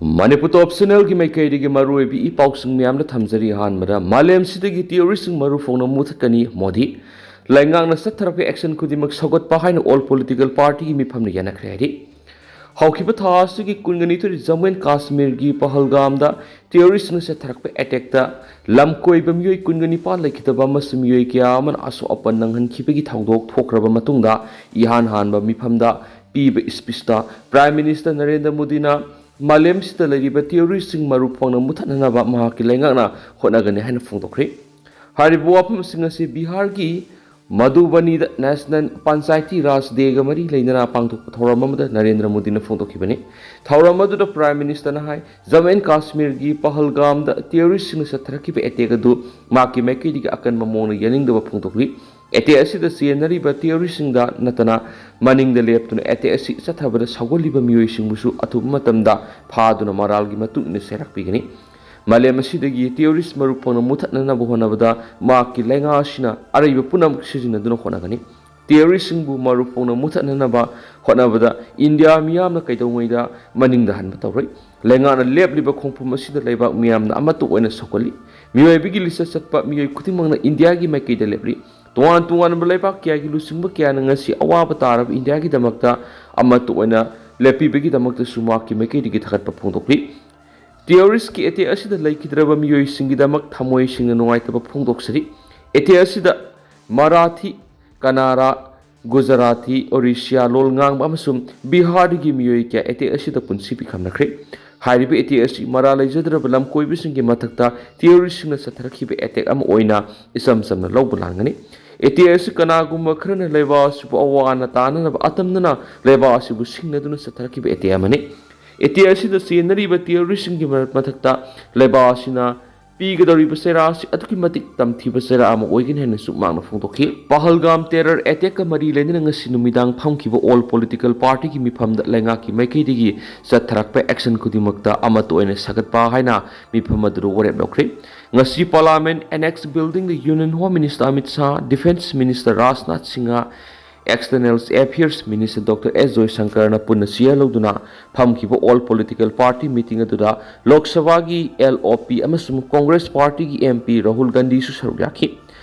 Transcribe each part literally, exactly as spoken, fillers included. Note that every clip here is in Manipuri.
ꯃꯅꯤꯄꯨꯔ ꯇꯣꯞ ꯆꯦꯅꯦꯜꯒꯤ ꯃꯥꯏꯀꯩꯗꯒꯤ ꯃꯔꯨꯑꯣꯏꯕ ꯏ ꯄꯥꯎꯁꯤꯡ ꯃꯌꯥꯝꯗ ꯊꯝꯖꯔꯤ꯫ ꯑꯍꯥꯟꯕꯗ, ꯃꯥꯂꯦꯝꯁꯤꯗꯒꯤ ꯇꯦꯔꯣꯔꯤꯁꯁꯤꯡ ꯃꯔꯨ ꯐꯣꯡꯅ ꯃꯨꯊꯠꯀꯅꯤ ꯃꯣꯗꯤ꯫ ꯂꯩꯉꯥꯛꯅ ꯆꯠꯊꯔꯛꯄ ꯑꯦꯛꯁꯟ ꯈꯨꯗꯤꯡꯃꯛ ꯁꯧꯒꯠꯄ ꯍꯥꯏꯅ ꯑꯣꯜ ꯄꯣꯂꯤꯇꯤꯀꯦꯜ ꯄꯥꯔꯇꯤꯒꯤ ꯃꯤꯐꯝꯅ ꯌꯥꯅꯈ꯭ꯔꯦ ꯍꯥꯏꯔꯤ꯫ ꯍꯧꯈꯤꯕ ꯊꯥ ꯑꯁꯤꯒꯤ ꯀꯨꯟꯒꯅꯤꯊꯣꯏ ꯖꯝꯃꯨ ꯑꯦꯟ ꯀꯥꯁꯃꯤꯔꯒꯤ ꯄꯍꯜꯒꯥꯝꯗ ꯇꯦꯔꯣꯔꯤꯁꯁꯤꯡꯅ ꯆꯠꯊꯔꯛꯄ ꯑꯦꯇꯦꯛꯇ ꯂꯝ ꯀꯣꯏꯕ ꯃꯤꯑꯣꯏ ꯀꯨꯟꯒ ꯅꯤꯄꯥꯟ ꯂꯩꯈꯤꯗꯕ ꯑꯃꯁꯨꯡ ꯃꯤꯑꯣꯏ ꯀꯌꯥ ꯑꯃꯅ ꯑꯁꯣꯛ ꯑꯄꯟ ꯅꯪꯍꯟꯈꯤꯕꯒꯤ ꯊꯧꯗꯣꯛ ꯊꯣꯛꯈ꯭ꯔꯕ ꯃꯇꯨꯡꯗ, ꯏꯍꯥꯟ ꯍꯥꯟꯕ ꯃꯤꯐꯝꯗ ꯄꯤꯕ ꯏꯁꯄꯤꯁꯇ ꯄ꯭ꯔꯥꯏꯝ ꯃꯤꯅꯤꯁꯇꯔ ꯅꯔꯦꯟꯗ꯭ꯔ ꯃꯣꯗꯤꯅ ꯃꯥꯂꯦꯝꯁꯤꯗ ꯂꯩꯔꯤꯕ ꯇꯦꯔꯣꯔꯤꯁꯁꯤꯡ ꯃꯔꯨ ꯐꯪꯅ ꯃꯨꯊꯠꯅꯅꯕ ꯃꯍꯥꯛꯀꯤ ꯂꯩꯉꯥꯛꯅ ꯍꯣꯠꯅꯒꯅꯤ ꯍꯥꯏꯅ ꯐꯣꯡꯗꯣꯛꯈ꯭ꯔꯤ꯫ ꯍꯥꯏꯔꯤꯕ ꯋꯥꯐꯝꯁꯤꯡ ꯑꯁꯤ ꯕꯤꯍꯥꯔꯒꯤ ꯃꯙꯨꯕꯅꯤꯗ ꯅꯦꯁꯅꯦꯜ ꯄꯟꯆꯥꯌꯇꯤ ꯔꯥꯖ ꯗꯦꯒ ꯃꯔꯤ ꯂꯩꯅꯅ ꯄꯥꯡꯊꯣꯛꯄ ꯊꯧꯔꯝ ꯑꯃꯗ ꯅꯔꯦꯟꯗ꯭ꯔ ꯃꯣꯗꯤꯅ ꯐꯣꯡꯗꯣꯛꯈꯤꯕꯅꯤ꯫ ꯊꯧꯔꯝ ꯑꯗꯨꯗ ꯄ꯭ꯔꯥꯏꯝ ꯃꯤꯅꯤꯁꯇꯔꯅ ꯍꯥꯏ, ꯖꯝꯃꯨ ꯑꯦꯟ ꯀꯥꯁꯃꯤꯔꯒꯤ ꯄꯍꯜꯒꯥꯝꯗ ꯇꯦꯔꯣꯔꯤꯁꯁꯤꯡꯅ ꯆꯠꯊꯔꯛꯈꯤꯕ ꯑꯦꯇꯦꯛ ꯑꯗꯨ ꯃꯍꯥꯛꯀꯤ ꯃꯥꯏꯀꯩꯗꯒꯤ ꯑꯀꯟꯕ ꯃꯑꯣꯡꯗ ꯌꯥꯅꯤꯡꯗꯕ ꯐꯣꯡꯗꯣꯛꯂꯤ꯫ ꯑꯦꯇꯦꯛ ꯑꯁꯤꯗ ꯆꯦꯟꯅꯔꯤꯕ ꯇꯦꯔꯣꯔꯤꯁꯁꯤꯡꯗ ꯅꯠꯇꯅ ꯃꯅꯤꯡꯗ ꯂꯦꯞꯇꯨꯅ ꯑꯦꯇꯦꯛ ꯑꯁꯤ ꯆꯠꯊꯕꯗ ꯁꯧꯒꯠꯂꯤꯕ ꯃꯤꯑꯣꯏꯁꯤꯡꯕꯨꯁꯨ ꯑꯊꯨꯕ ꯃꯇꯝꯗ ꯐꯥꯗꯨꯅ ꯃꯔꯥꯜꯒꯤ ꯃꯇꯨꯡ ꯏꯟꯅ ꯆꯩꯔꯥꯛ ꯄꯤꯒꯅꯤ꯫ ꯃꯥꯂꯦꯝ ꯑꯁꯤꯗꯒꯤ ꯇꯦꯔꯣꯔꯤꯁ ꯃꯔꯨꯞ ꯐꯪꯅ ꯃꯨꯊꯠꯅꯅꯕ ꯍꯣꯠꯅꯕꯗ ꯃꯍꯥꯛꯀꯤ ꯂꯩꯉꯥꯛ ꯑꯁꯤꯅ ꯑꯔꯩꯕ ꯄꯨꯝꯅꯃꯛ ꯁꯤꯖꯤꯟꯅꯗꯨꯅ ꯍꯣꯠꯅꯒꯅꯤ꯫ ꯇꯦꯔꯣꯔꯤꯁꯁꯤꯡꯕꯨ ꯃꯔꯨꯞ ꯐꯪꯅ ꯃꯨꯊꯠꯅꯅꯕ ꯍꯣꯠꯅꯕꯗ ꯏꯟꯗꯤꯌꯥ ꯃꯤꯌꯥꯝꯅ ꯀꯩꯗꯧꯉꯩꯗ ꯃꯅꯤꯡꯗ ꯍꯟꯕ ꯇꯧꯔꯣꯏ꯫ ꯂꯩꯉꯥꯛꯅ ꯂꯦꯞꯂꯤꯕ ꯈꯣꯡꯐꯝ ꯑꯁꯤꯗ ꯂꯩꯕꯥꯛ ꯃꯤꯌꯥꯝꯅ ꯑꯃꯠꯇ ꯑꯣꯏꯅ ꯁꯧꯒꯠꯂꯤ꯫ ꯃꯤꯑꯣꯏꯕꯒꯤ ꯂꯤꯆꯠ ꯆꯠꯄ ꯃꯤꯑꯣꯏ ꯈꯨꯗꯤꯡꯃꯛꯅ ꯏꯟꯗꯤꯌꯥꯒꯤ ꯃꯥꯏꯀꯩꯗ ꯂꯦꯞꯂꯤ꯫ ꯇꯣꯉꯥꯟ ꯇꯣꯉꯥꯟꯕ ꯂꯩꯕꯥꯛ ꯀꯌꯥꯒꯤ ꯂꯨꯆꯤꯡꯕ ꯀꯌꯥꯅ ꯉꯁꯤ ꯑꯋꯥꯕ ꯇꯥꯔꯕ ꯏꯟꯗꯤꯌꯥꯒꯤꯗꯃꯛꯇ ꯑꯃꯠꯇ ꯑꯣꯏꯅ ꯂꯦꯞꯄꯤꯕꯒꯤꯗꯃꯛꯇꯁꯨ ꯃꯍꯥꯛꯀꯤ ꯃꯥꯏꯀꯩꯗꯒꯤ ꯊꯥꯒꯠꯄ ꯐꯣꯡꯗꯣꯛꯂꯤ꯫ ꯇꯦꯔꯣꯔꯤꯁꯀꯤ ꯑꯦꯇꯦꯛ ꯑꯁꯤꯗ ꯂꯩꯈꯤꯗ꯭ꯔꯕ ꯃꯤꯑꯣꯏꯁꯤꯡꯒꯤꯗꯃꯛ ꯊꯃꯣꯏ ꯁꯦꯡꯅ ꯅꯨꯡꯉꯥꯏꯇꯕ ꯐꯣꯡꯗꯣꯛꯆꯔꯤ꯫ ꯑꯦꯇꯦꯛ ꯑꯁꯤꯗ ꯃꯔꯥꯊꯤ, ꯀꯅꯥꯔꯥ, ꯒꯨꯖꯔꯥꯇꯤ, ꯑꯣꯔꯤꯁꯤꯌꯥ ꯂꯣꯜ ꯉꯥꯡꯕ ꯑꯃꯁꯨꯡ ꯕꯤꯍꯥꯔꯗꯒꯤ ꯃꯤꯑꯣꯏ ꯀꯌꯥ ꯑꯦꯇꯦꯛ ꯑꯁꯤꯗ ꯄꯨꯟꯁꯤ ꯄꯤꯈꯝꯅꯈ꯭ꯔꯦ꯫ ꯍꯥꯏꯔꯤꯕ ꯑꯦꯇꯦꯛ ꯑꯁꯤ ꯃꯔꯥ ꯂꯩꯖꯗ꯭ꯔꯕ ꯂꯝꯀꯣꯏꯕꯁꯤꯡꯒꯤ ꯃꯊꯛꯇ ꯇꯦꯔꯣꯔꯤꯁꯁꯤꯡꯅ ꯆꯠꯊꯔꯛꯈꯤꯕ ꯑꯦꯇꯦꯛ ꯑꯃ ꯑꯣꯏꯅ ꯏꯆꯝ ꯆꯝꯅ ꯂꯧꯕ ꯂꯥꯟꯒꯅꯤ꯫ ꯑꯦꯇꯦꯛ ꯑꯁꯤ ꯀꯅꯥꯒꯨꯝꯕ ꯈꯔꯅ ꯂꯩꯕꯥꯛ ꯑꯁꯤꯕꯨ ꯑꯋꯥ ꯑꯅꯥ ꯇꯥꯅꯅꯕ ꯑꯇꯝꯅꯅ ꯂꯩꯕꯥꯛ ꯑꯁꯤꯕꯨ ꯁꯤꯡꯅꯗꯨꯅ ꯆꯠꯊꯔꯛꯈꯤꯕ ꯑꯦꯇꯦꯛ ꯑꯃꯅꯤ꯫ ꯑꯦꯇꯦꯛ ꯑꯁꯤꯗ ꯆꯦꯟꯅꯔꯤꯕ ꯇꯦꯔꯣꯔꯤꯁꯁꯤꯡꯒꯤ ꯃꯔꯛ-, ꯃꯊꯛꯇ ꯂꯩꯕꯥꯛ ꯑꯁꯤꯅ ꯄꯤꯒꯗꯧꯔꯤꯕ ꯆꯩꯔꯥꯛ ꯑꯁꯤ ꯑꯗꯨꯛꯀꯤ ꯃꯇꯤꯛ ꯇꯝꯊꯤꯕ ꯆꯩꯔꯥꯛ ꯑꯃ ꯑꯣꯏꯒꯅꯤ ꯍꯥꯏꯅꯁꯨ ꯃꯍꯥꯛꯅ ꯐꯣꯡꯗꯣꯛꯈꯤ꯫ ꯄꯍꯜꯒꯥꯝ ꯇꯦꯔꯔ ꯑꯦꯇꯦꯛꯀ ꯃꯔꯤ ꯂꯩꯅꯅ ꯉꯁꯤ ꯅꯨꯃꯤꯗꯥꯡ ꯐꯝꯈꯤꯕ ꯑꯣꯜ ꯄꯣꯂꯤꯇꯤꯀꯦꯜ ꯄꯥꯔꯇꯤꯒꯤ ꯃꯤꯐꯝꯗ ꯂꯩꯉꯥꯛꯀꯤ ꯃꯥꯏꯀꯩꯗꯒꯤ ꯆꯠꯊꯔꯛꯄ ꯑꯦꯛꯁꯟ ꯈꯨꯗꯤꯡꯃꯛꯇ ꯑꯃꯠꯇ ꯑꯣꯏꯅ ꯁꯥꯒꯠꯄ ꯍꯥꯏꯅ ꯃꯤꯐꯝ ꯑꯗꯨꯗ ꯋꯥꯔꯦꯞ ꯂꯧꯈ꯭ꯔꯦ꯫ ꯉꯁꯤ ꯄꯥꯔꯂꯥꯃꯦꯟ ꯑꯦꯅꯦꯛꯁ ꯕꯤꯜꯗꯤꯡꯗ union home minister Amit Shah, defence minister Rajnath Singh, External Affairs Minister Doctor S Jaishankarꯅ ꯄꯨꯟꯅ chair ꯂꯧꯗꯨꯅ ꯐꯝꯈꯤꯕ all political party meeting ꯑꯗꯨꯗ ꯂꯣꯛ ꯁꯚꯥꯒꯤ L O P ꯑꯃꯁꯨꯡ Congress partyꯒꯤ M P ꯔꯥꯍꯨꯜ ꯒꯥꯟꯙꯤꯁꯨ ꯁꯔꯨꯛ ꯌꯥꯈꯤ꯫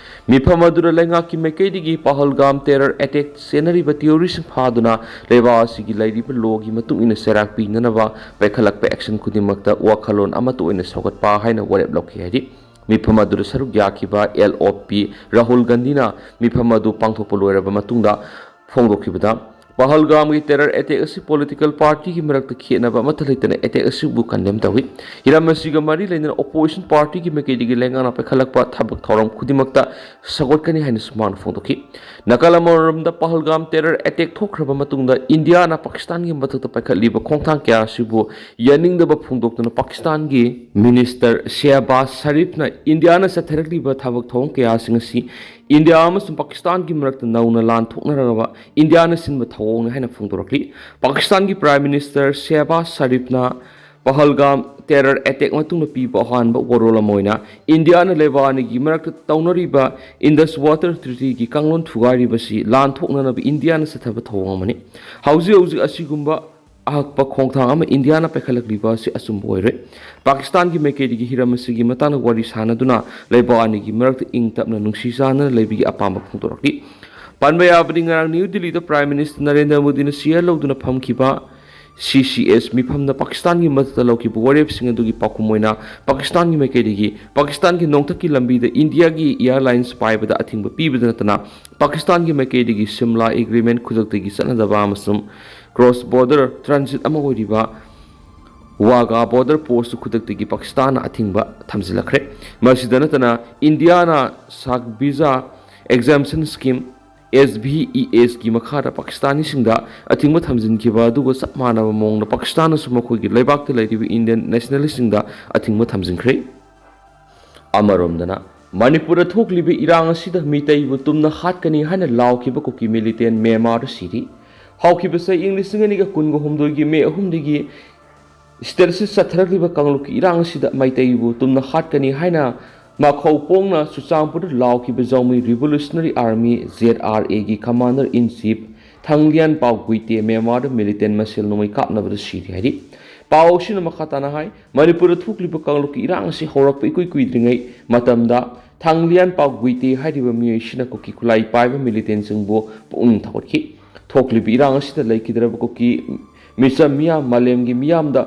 ꯃꯤꯐꯝ ꯑꯗꯨꯗ ꯂꯩꯉꯥꯛꯀꯤ ꯃꯥꯏꯀꯩꯗꯒꯤ ꯄꯍꯜꯒꯥꯝ terror attack ꯆꯦꯟꯅꯔꯤꯕ terroristꯁꯤꯡ ꯐꯥꯗꯨꯅ ꯂꯩꯕꯥꯛ ꯑꯁꯤꯒꯤ ꯂꯩꯔꯤꯕ lawꯒꯤ ꯃꯇꯨꯡ ꯏꯟꯅ ꯆꯩꯔꯥꯛ ꯄꯤꯅꯅꯕ ꯄꯥꯏꯈꯠꯂꯛꯄ action ꯈꯨꯗꯤꯡꯃꯛꯇ ꯋꯥꯈꯜꯂꯣꯟ ꯑꯃꯠꯇ ꯑꯣꯏꯅ ꯁꯧꯒꯠꯄ ꯍꯥꯏꯅ ꯋꯥꯔꯦꯞ ꯂꯧꯈꯤ ꯍꯥꯏꯔꯤ꯫ ꯃꯤꯐꯝ ꯑꯗꯨꯗ ꯁꯔꯨꯛ ꯌꯥꯈꯤꯕ L O P ꯔꯥꯍꯨꯜ ꯒꯥꯟꯙꯤꯅ ꯃꯤꯐꯝ ꯑꯗꯨ ꯄꯥꯡꯊꯣꯛꯄ ꯂꯣꯏꯔꯕ ꯃꯇꯨꯡꯗ ꯐꯣꯡꯗꯣꯛꯈꯤꯕꯗ, ꯄꯍꯜꯒꯥꯝꯒꯤ terror attack ꯑꯁꯤ political partyꯒꯤ ꯃꯔꯛꯇ ꯈꯦꯠꯅꯕ ꯑꯃꯠꯇ ꯂꯩꯇꯅ attack ꯑꯁꯤꯕꯨ condemn ꯇꯧꯏ꯫ ꯍꯤꯔꯝ ꯑꯁꯤꯒ ꯃꯔꯤ ꯂꯩꯅꯅ opposition partyꯒꯤ ꯃꯥꯏꯀꯩꯗꯒꯤ ꯂꯩꯉꯥꯛꯅ ꯄꯥꯏꯈꯠꯂꯛꯄ ꯊꯕꯛ ꯊꯧꯔꯝ ꯈꯨꯗꯤꯡꯃꯛꯇ ꯁꯧꯒꯠꯀꯅꯤ ꯍꯥꯏꯅꯁꯨ ꯃꯍꯥꯛꯅ ꯐꯣꯡꯗꯣꯛꯈꯤ꯫ ꯅꯥꯀꯜ ꯑꯃꯔꯣꯝꯗ ꯄꯍꯜꯒꯥꯝ terror attack ꯊꯣꯛꯈ꯭ꯔꯕ ꯃꯇꯨꯡꯗ ꯏꯟꯗꯤꯌꯥꯅ ꯄꯥꯀꯤꯁꯇꯥꯟꯒꯤ ꯃꯊꯛꯇ ꯄꯥꯏꯈꯠꯂꯤꯕ ꯈꯣꯡꯊꯥꯡ ꯀꯌꯥ ꯑꯁꯤꯕꯨ ꯌꯥꯅꯤꯡꯗꯕ ꯐꯣꯡꯗꯣꯛꯇꯨꯅ ꯄꯥꯀꯤꯁꯇꯥꯟꯒꯤ Minister ꯁꯦꯍꯕꯥꯖ ꯁꯔꯤꯐꯅ ꯏꯟꯗꯤꯌꯥꯅ ꯆꯠꯊꯔꯛꯂꯤꯕ ꯊꯕꯛ ꯊꯧꯔꯝ ꯀꯌꯥꯁꯤꯡ ꯑꯁꯤ ꯏꯟꯗꯤꯌꯥ ꯑꯃꯁꯨꯡ ꯄꯥꯀꯤꯁꯇꯥꯟꯒꯤ ꯃꯔꯛꯇ ꯅꯧꯅ ꯂꯥꯟ ꯊꯣꯛꯅꯔꯒ ꯏꯟꯗꯤꯌꯥꯅ ꯁꯤꯟꯕ ꯊꯧꯑꯣꯡꯅꯤ ꯍꯥꯏꯅ ꯐꯣꯡꯗꯣꯔꯛꯂꯤ꯫ ꯄꯥꯀꯤꯁꯇꯥꯟꯒꯤ Prime Minister ꯁꯦꯍꯕꯥꯖ ꯁꯔꯤꯐꯅ ꯄꯍꯜꯒꯥꯝ terror attack ꯃꯇꯨꯡꯗ ꯄꯤꯕ ꯑꯍꯥꯟꯕ ꯋꯥꯔꯣꯜ ꯑꯃ ꯑꯣꯏꯅ ꯏꯟꯗꯤꯌꯥꯅ ꯂꯩꯕꯥꯛ ꯑꯅꯤꯒꯤ ꯃꯔꯛꯇ ꯇꯧꯅꯔꯤꯕ Indus Water Treatyꯒꯤ ꯀꯥꯡꯂꯣꯟ ꯊꯨꯒꯥꯏꯔꯤꯕꯁꯤ ꯂꯥꯟ ꯊꯣꯛꯅꯅꯕ ꯏꯟꯗꯤꯌꯥꯅ ꯆꯠꯊꯕ ꯊꯧꯑꯣꯡ ꯑꯃꯅꯤ꯫ ꯍꯧꯖꯤꯛ ꯍꯧꯖꯤꯛ ꯑꯁꯤꯒꯨꯝꯕ ꯑꯍꯛꯄ ꯈꯣꯡꯊꯥꯡ ꯑꯃ ꯏꯟꯗꯤꯌꯥꯅ ꯄꯥꯏꯈꯠꯂꯛꯂꯤꯕ ꯑꯁꯤ ꯑꯆꯨꯝꯕ ꯑꯣꯏꯔꯣꯏ꯫ ꯄꯥꯀꯤꯁꯇꯥꯟꯒꯤ ꯃꯥꯏꯀꯩꯗꯒꯤ ꯍꯤꯔꯝ ꯑꯁꯤꯒꯤ ꯃꯇꯥꯡꯗ ꯋꯥꯔꯤ ꯁꯥꯅꯗꯨꯅ ꯂꯩꯕꯥꯛ ꯑꯅꯤꯒꯤ ꯃꯔꯛꯇ ꯏꯪ ꯇꯞꯅ ꯅꯨꯡꯁꯤ ꯆꯥꯟꯅꯅ ꯂꯩꯕꯒꯤ ꯑꯄꯥꯝꯕ ꯐꯣꯡꯗꯣꯔꯛꯂꯤ꯫ ꯄꯟꯕ ꯌꯥꯕꯗꯤ, ꯉꯔꯥꯡ ꯅ꯭ꯌꯨ ꯗꯤꯜꯂꯤꯗ Prime Minister ꯅꯔꯦꯟꯗ꯭ꯔ ꯃꯣꯗꯤꯅ chair ꯂꯧꯗꯨꯅ ꯐꯝꯈꯤꯕ C C S ꯃꯤꯐꯝꯗ ꯄꯥꯀꯤꯁꯇꯥꯟꯒꯤ ꯃꯊꯛꯇ ꯂꯧꯈꯤꯕ ꯋꯥꯔꯦꯞꯁꯤꯡ ꯑꯗꯨꯒꯤ ꯄꯥꯎꯈꯨꯝ ꯑꯣꯏꯅ ꯄꯥꯀꯤꯁꯇꯥꯟꯒꯤ ꯃꯥꯏꯀꯩꯗꯒꯤ ꯄꯥꯀꯤꯁꯇꯥꯟꯒꯤ ꯅꯣꯡꯊꯛꯀꯤ ꯂꯝꯕꯤꯗ ꯏꯟꯗꯤꯌꯥꯒꯤ airlines ꯄꯥꯏꯕꯗ ꯑꯊꯤꯡꯕ ꯄꯤꯕꯗ ꯅꯠꯇꯅ ꯄꯥꯀꯤꯁꯇꯥꯟꯒꯤ ꯃꯥꯏꯀꯩꯗꯒꯤ ꯁꯤꯝꯂꯥ agreement ꯈꯨꯗꯛꯇꯒꯤ ꯆꯠꯅꯗꯕ ꯑꯃꯁꯨꯡ cross border transit ꯑꯃ ꯑꯣꯏꯔꯤꯕ ꯋꯥꯒꯥ border post ꯈꯨꯗꯛꯇꯒꯤ ꯄꯥꯀꯤꯁꯇꯥꯟꯅ ꯑꯊꯤꯡꯕ ꯊꯝꯖꯤꯜꯂꯛꯈ꯭ꯔꯦ꯫ ꯃꯁꯤꯗ ꯅꯠꯇꯅ ꯏꯟꯗꯤꯌꯥꯅ ꯁꯥꯛ visa exemption scheme, S V E S ꯀꯤ ꯃꯈꯥꯗ ꯄꯥꯀꯤꯁꯇꯥꯅꯤꯁꯤꯡꯗ ꯑꯊꯤꯡꯕ ꯊꯝꯖꯤꯟꯈꯤꯕ ꯑꯗꯨꯒ ꯆꯞ ꯃꯥꯟꯅꯕ ꯃꯑꯣꯡꯗ ꯄꯥꯀꯤꯁꯇꯥꯟꯅꯁꯨ ꯃꯈꯣꯏꯒꯤ ꯂꯩꯕꯥꯛꯇ ꯂꯩꯔꯤꯕ Indian nationalistꯁꯤꯡꯗ ꯑꯊꯤꯡꯕ ꯊꯝꯖꯤꯟꯈ꯭ꯔꯦ꯫ ꯑꯃꯔꯣꯝꯗꯅ, ꯃꯅꯤꯄꯨꯔꯗ ꯊꯣꯛꯂꯤꯕ ꯏꯔꯥꯡ ꯑꯁꯤꯗ ꯃꯤꯇꯩꯕꯨ ꯇꯨꯝꯅ ꯍꯥꯠꯀꯅꯤ ꯍꯥꯏꯅ ꯂꯥꯎꯈꯤꯕ ꯀꯨꯀꯤ militant ꯃ꯭ꯌꯥꯟꯃꯥꯔꯗ ꯁꯤꯔꯤ꯫ ꯍꯧꯈꯤꯕ ꯆꯍꯤ ꯏꯪ ꯂꯤꯁꯤꯡ ꯑꯅꯤꯒ ꯀꯨꯟꯒ ꯍꯨꯝꯗꯣꯏꯒꯤ ꯃꯦ ꯑꯍꯨꯝꯗꯒꯤ ꯁꯤꯗ ꯆꯠꯊꯔꯛꯂꯤꯕ ꯀꯥꯡꯂꯨꯞꯀꯤ ꯏꯔꯥꯡ ꯑꯁꯤꯗ ꯃꯩꯇꯩꯕꯨ ꯇꯨꯝꯅ ꯍꯥꯠꯀꯅꯤ ꯍꯥꯏꯅ ꯃꯈꯧ ꯄꯣꯡꯅ ꯆꯨꯔꯆꯥꯟꯄꯨꯔꯗ ꯂꯥꯎꯈꯤꯕ ꯖꯧꯃꯤ Revolutionary Army, Z R A, ꯒꯤ Commander in Chief ꯊꯥꯡꯂꯤꯌꯥꯟ ꯄꯥꯎ ꯒꯨꯏꯇꯦ ꯃ꯭ꯌꯥꯟꯃꯥꯔꯗ militant ꯃꯁꯦꯜ ꯅꯣꯡꯃꯩ ꯀꯥꯞꯅꯕꯗ ꯁꯤꯔꯦ ꯍꯥꯏꯔꯤ꯫ ꯄꯥꯎ ꯑꯁꯤꯅ ꯃꯈꯥ ꯇꯥꯅ ꯍꯥꯏ, ꯃꯅꯤꯄꯨꯔꯗ ꯊꯣꯛꯂꯤꯕ ꯀꯥꯡꯂꯨꯞꯀꯤ ꯏꯔꯥꯡ ꯑꯁꯤ ꯍꯧꯔꯛꯄ ꯏꯀꯨꯏ ꯀꯨꯏꯗ꯭ꯔꯤꯉꯩ ꯃꯇꯝꯗ ꯊꯥꯡꯂꯤꯌꯥꯟ ꯄꯥꯎ ꯒꯨꯏꯇꯦ ꯍꯥꯏꯔꯤꯕ ꯃꯤꯑꯣꯏ ꯑꯁꯤꯅ ꯀꯨꯀꯤ ꯈꯨꯠꯂꯥꯏ ꯄꯥꯏꯕ militantꯁꯤꯡꯕꯨ ꯄꯨꯛꯅꯤꯡ ꯊꯧꯒꯠꯈꯤ꯫ ꯊꯣꯛꯂꯤꯕ ꯏꯔꯥꯡ ꯑꯁꯤꯗ ꯂꯩꯈꯤꯗ꯭ꯔꯕ ꯀꯨꯀꯤ ꯃꯤꯆꯝ ꯃꯤꯌꯥꯝ ꯃꯥꯂꯦꯝꯒꯤ ꯃꯤꯌꯥꯝꯗ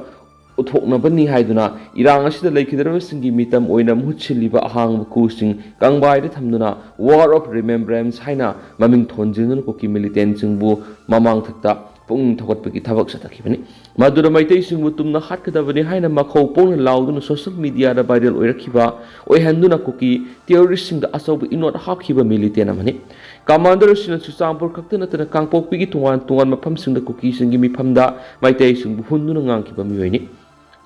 ꯎꯠꯊꯣꯛꯅꯕꯅꯤ ꯍꯥꯏꯗꯨꯅ ꯏꯔꯥꯡ ꯑꯁꯤꯗ ꯂꯩꯈꯤꯗ꯭ꯔꯕꯁꯤꯡꯒꯤ ꯃꯤꯇꯝ ꯑꯣꯏꯅ ꯃꯍꯨꯠ ꯁꯤꯜꯂꯤꯕ ꯑꯍꯥꯡꯕ ꯀꯨꯁꯤꯡ ꯀꯪꯕꯥꯏꯗ ꯊꯝꯗꯨꯅ War of Remembrance ꯍꯥꯏꯅ ꯃꯃꯤꯡ ꯊꯣꯟꯖꯤꯟꯗꯨꯅ ꯀꯨꯀꯤ militantꯁꯤꯡꯕꯨ ꯃꯃꯥꯡꯊꯛꯇ ꯄꯨꯛꯅꯤꯡ ꯊꯧꯒꯠꯄꯒꯤ ꯊꯕꯛ ꯆꯠꯊꯈꯤꯕꯅꯤ꯫ ꯃꯗꯨꯗ ꯃꯩꯇꯩꯁꯤꯡꯕꯨ ꯇꯨꯝꯅ ꯍꯥꯠꯀꯗꯕꯅꯤ ꯍꯥꯏꯅ ꯃꯈꯧ ꯄꯣꯡꯅ ꯂꯥꯎꯗꯨꯅ social mediaꯗ viral ꯑꯣꯏꯔꯛꯈꯤꯕ, ꯑꯣꯏꯍꯟꯗꯨꯅ ꯀꯨꯀꯤ terroristꯁꯤꯡꯗ ꯑꯆꯧꯕ ꯏꯅꯣꯠ ꯍꯥꯞꯈꯤꯕ militant ꯑꯃꯅꯤ꯫ Commander ꯑꯁꯤꯅ ꯆꯨꯔꯆꯥꯟꯄꯨꯔ ꯈꯛꯇ ꯅꯠꯇꯅ ꯀꯥꯡꯄꯣꯛꯄꯤꯒꯤ ꯇꯣꯉꯥꯟ ꯇꯣꯉꯥꯟꯕ ꯃꯐꯝꯁꯤꯡꯗ ꯀꯨꯀꯤꯁꯤꯡꯒꯤ ꯃꯤꯐꯝꯗ ꯃꯩꯇꯩꯁꯤꯡꯕꯨ ꯍꯨꯟꯗꯨꯅ ꯉꯥꯡꯈꯤꯕ ꯃꯤꯑꯣꯏꯅꯤ꯫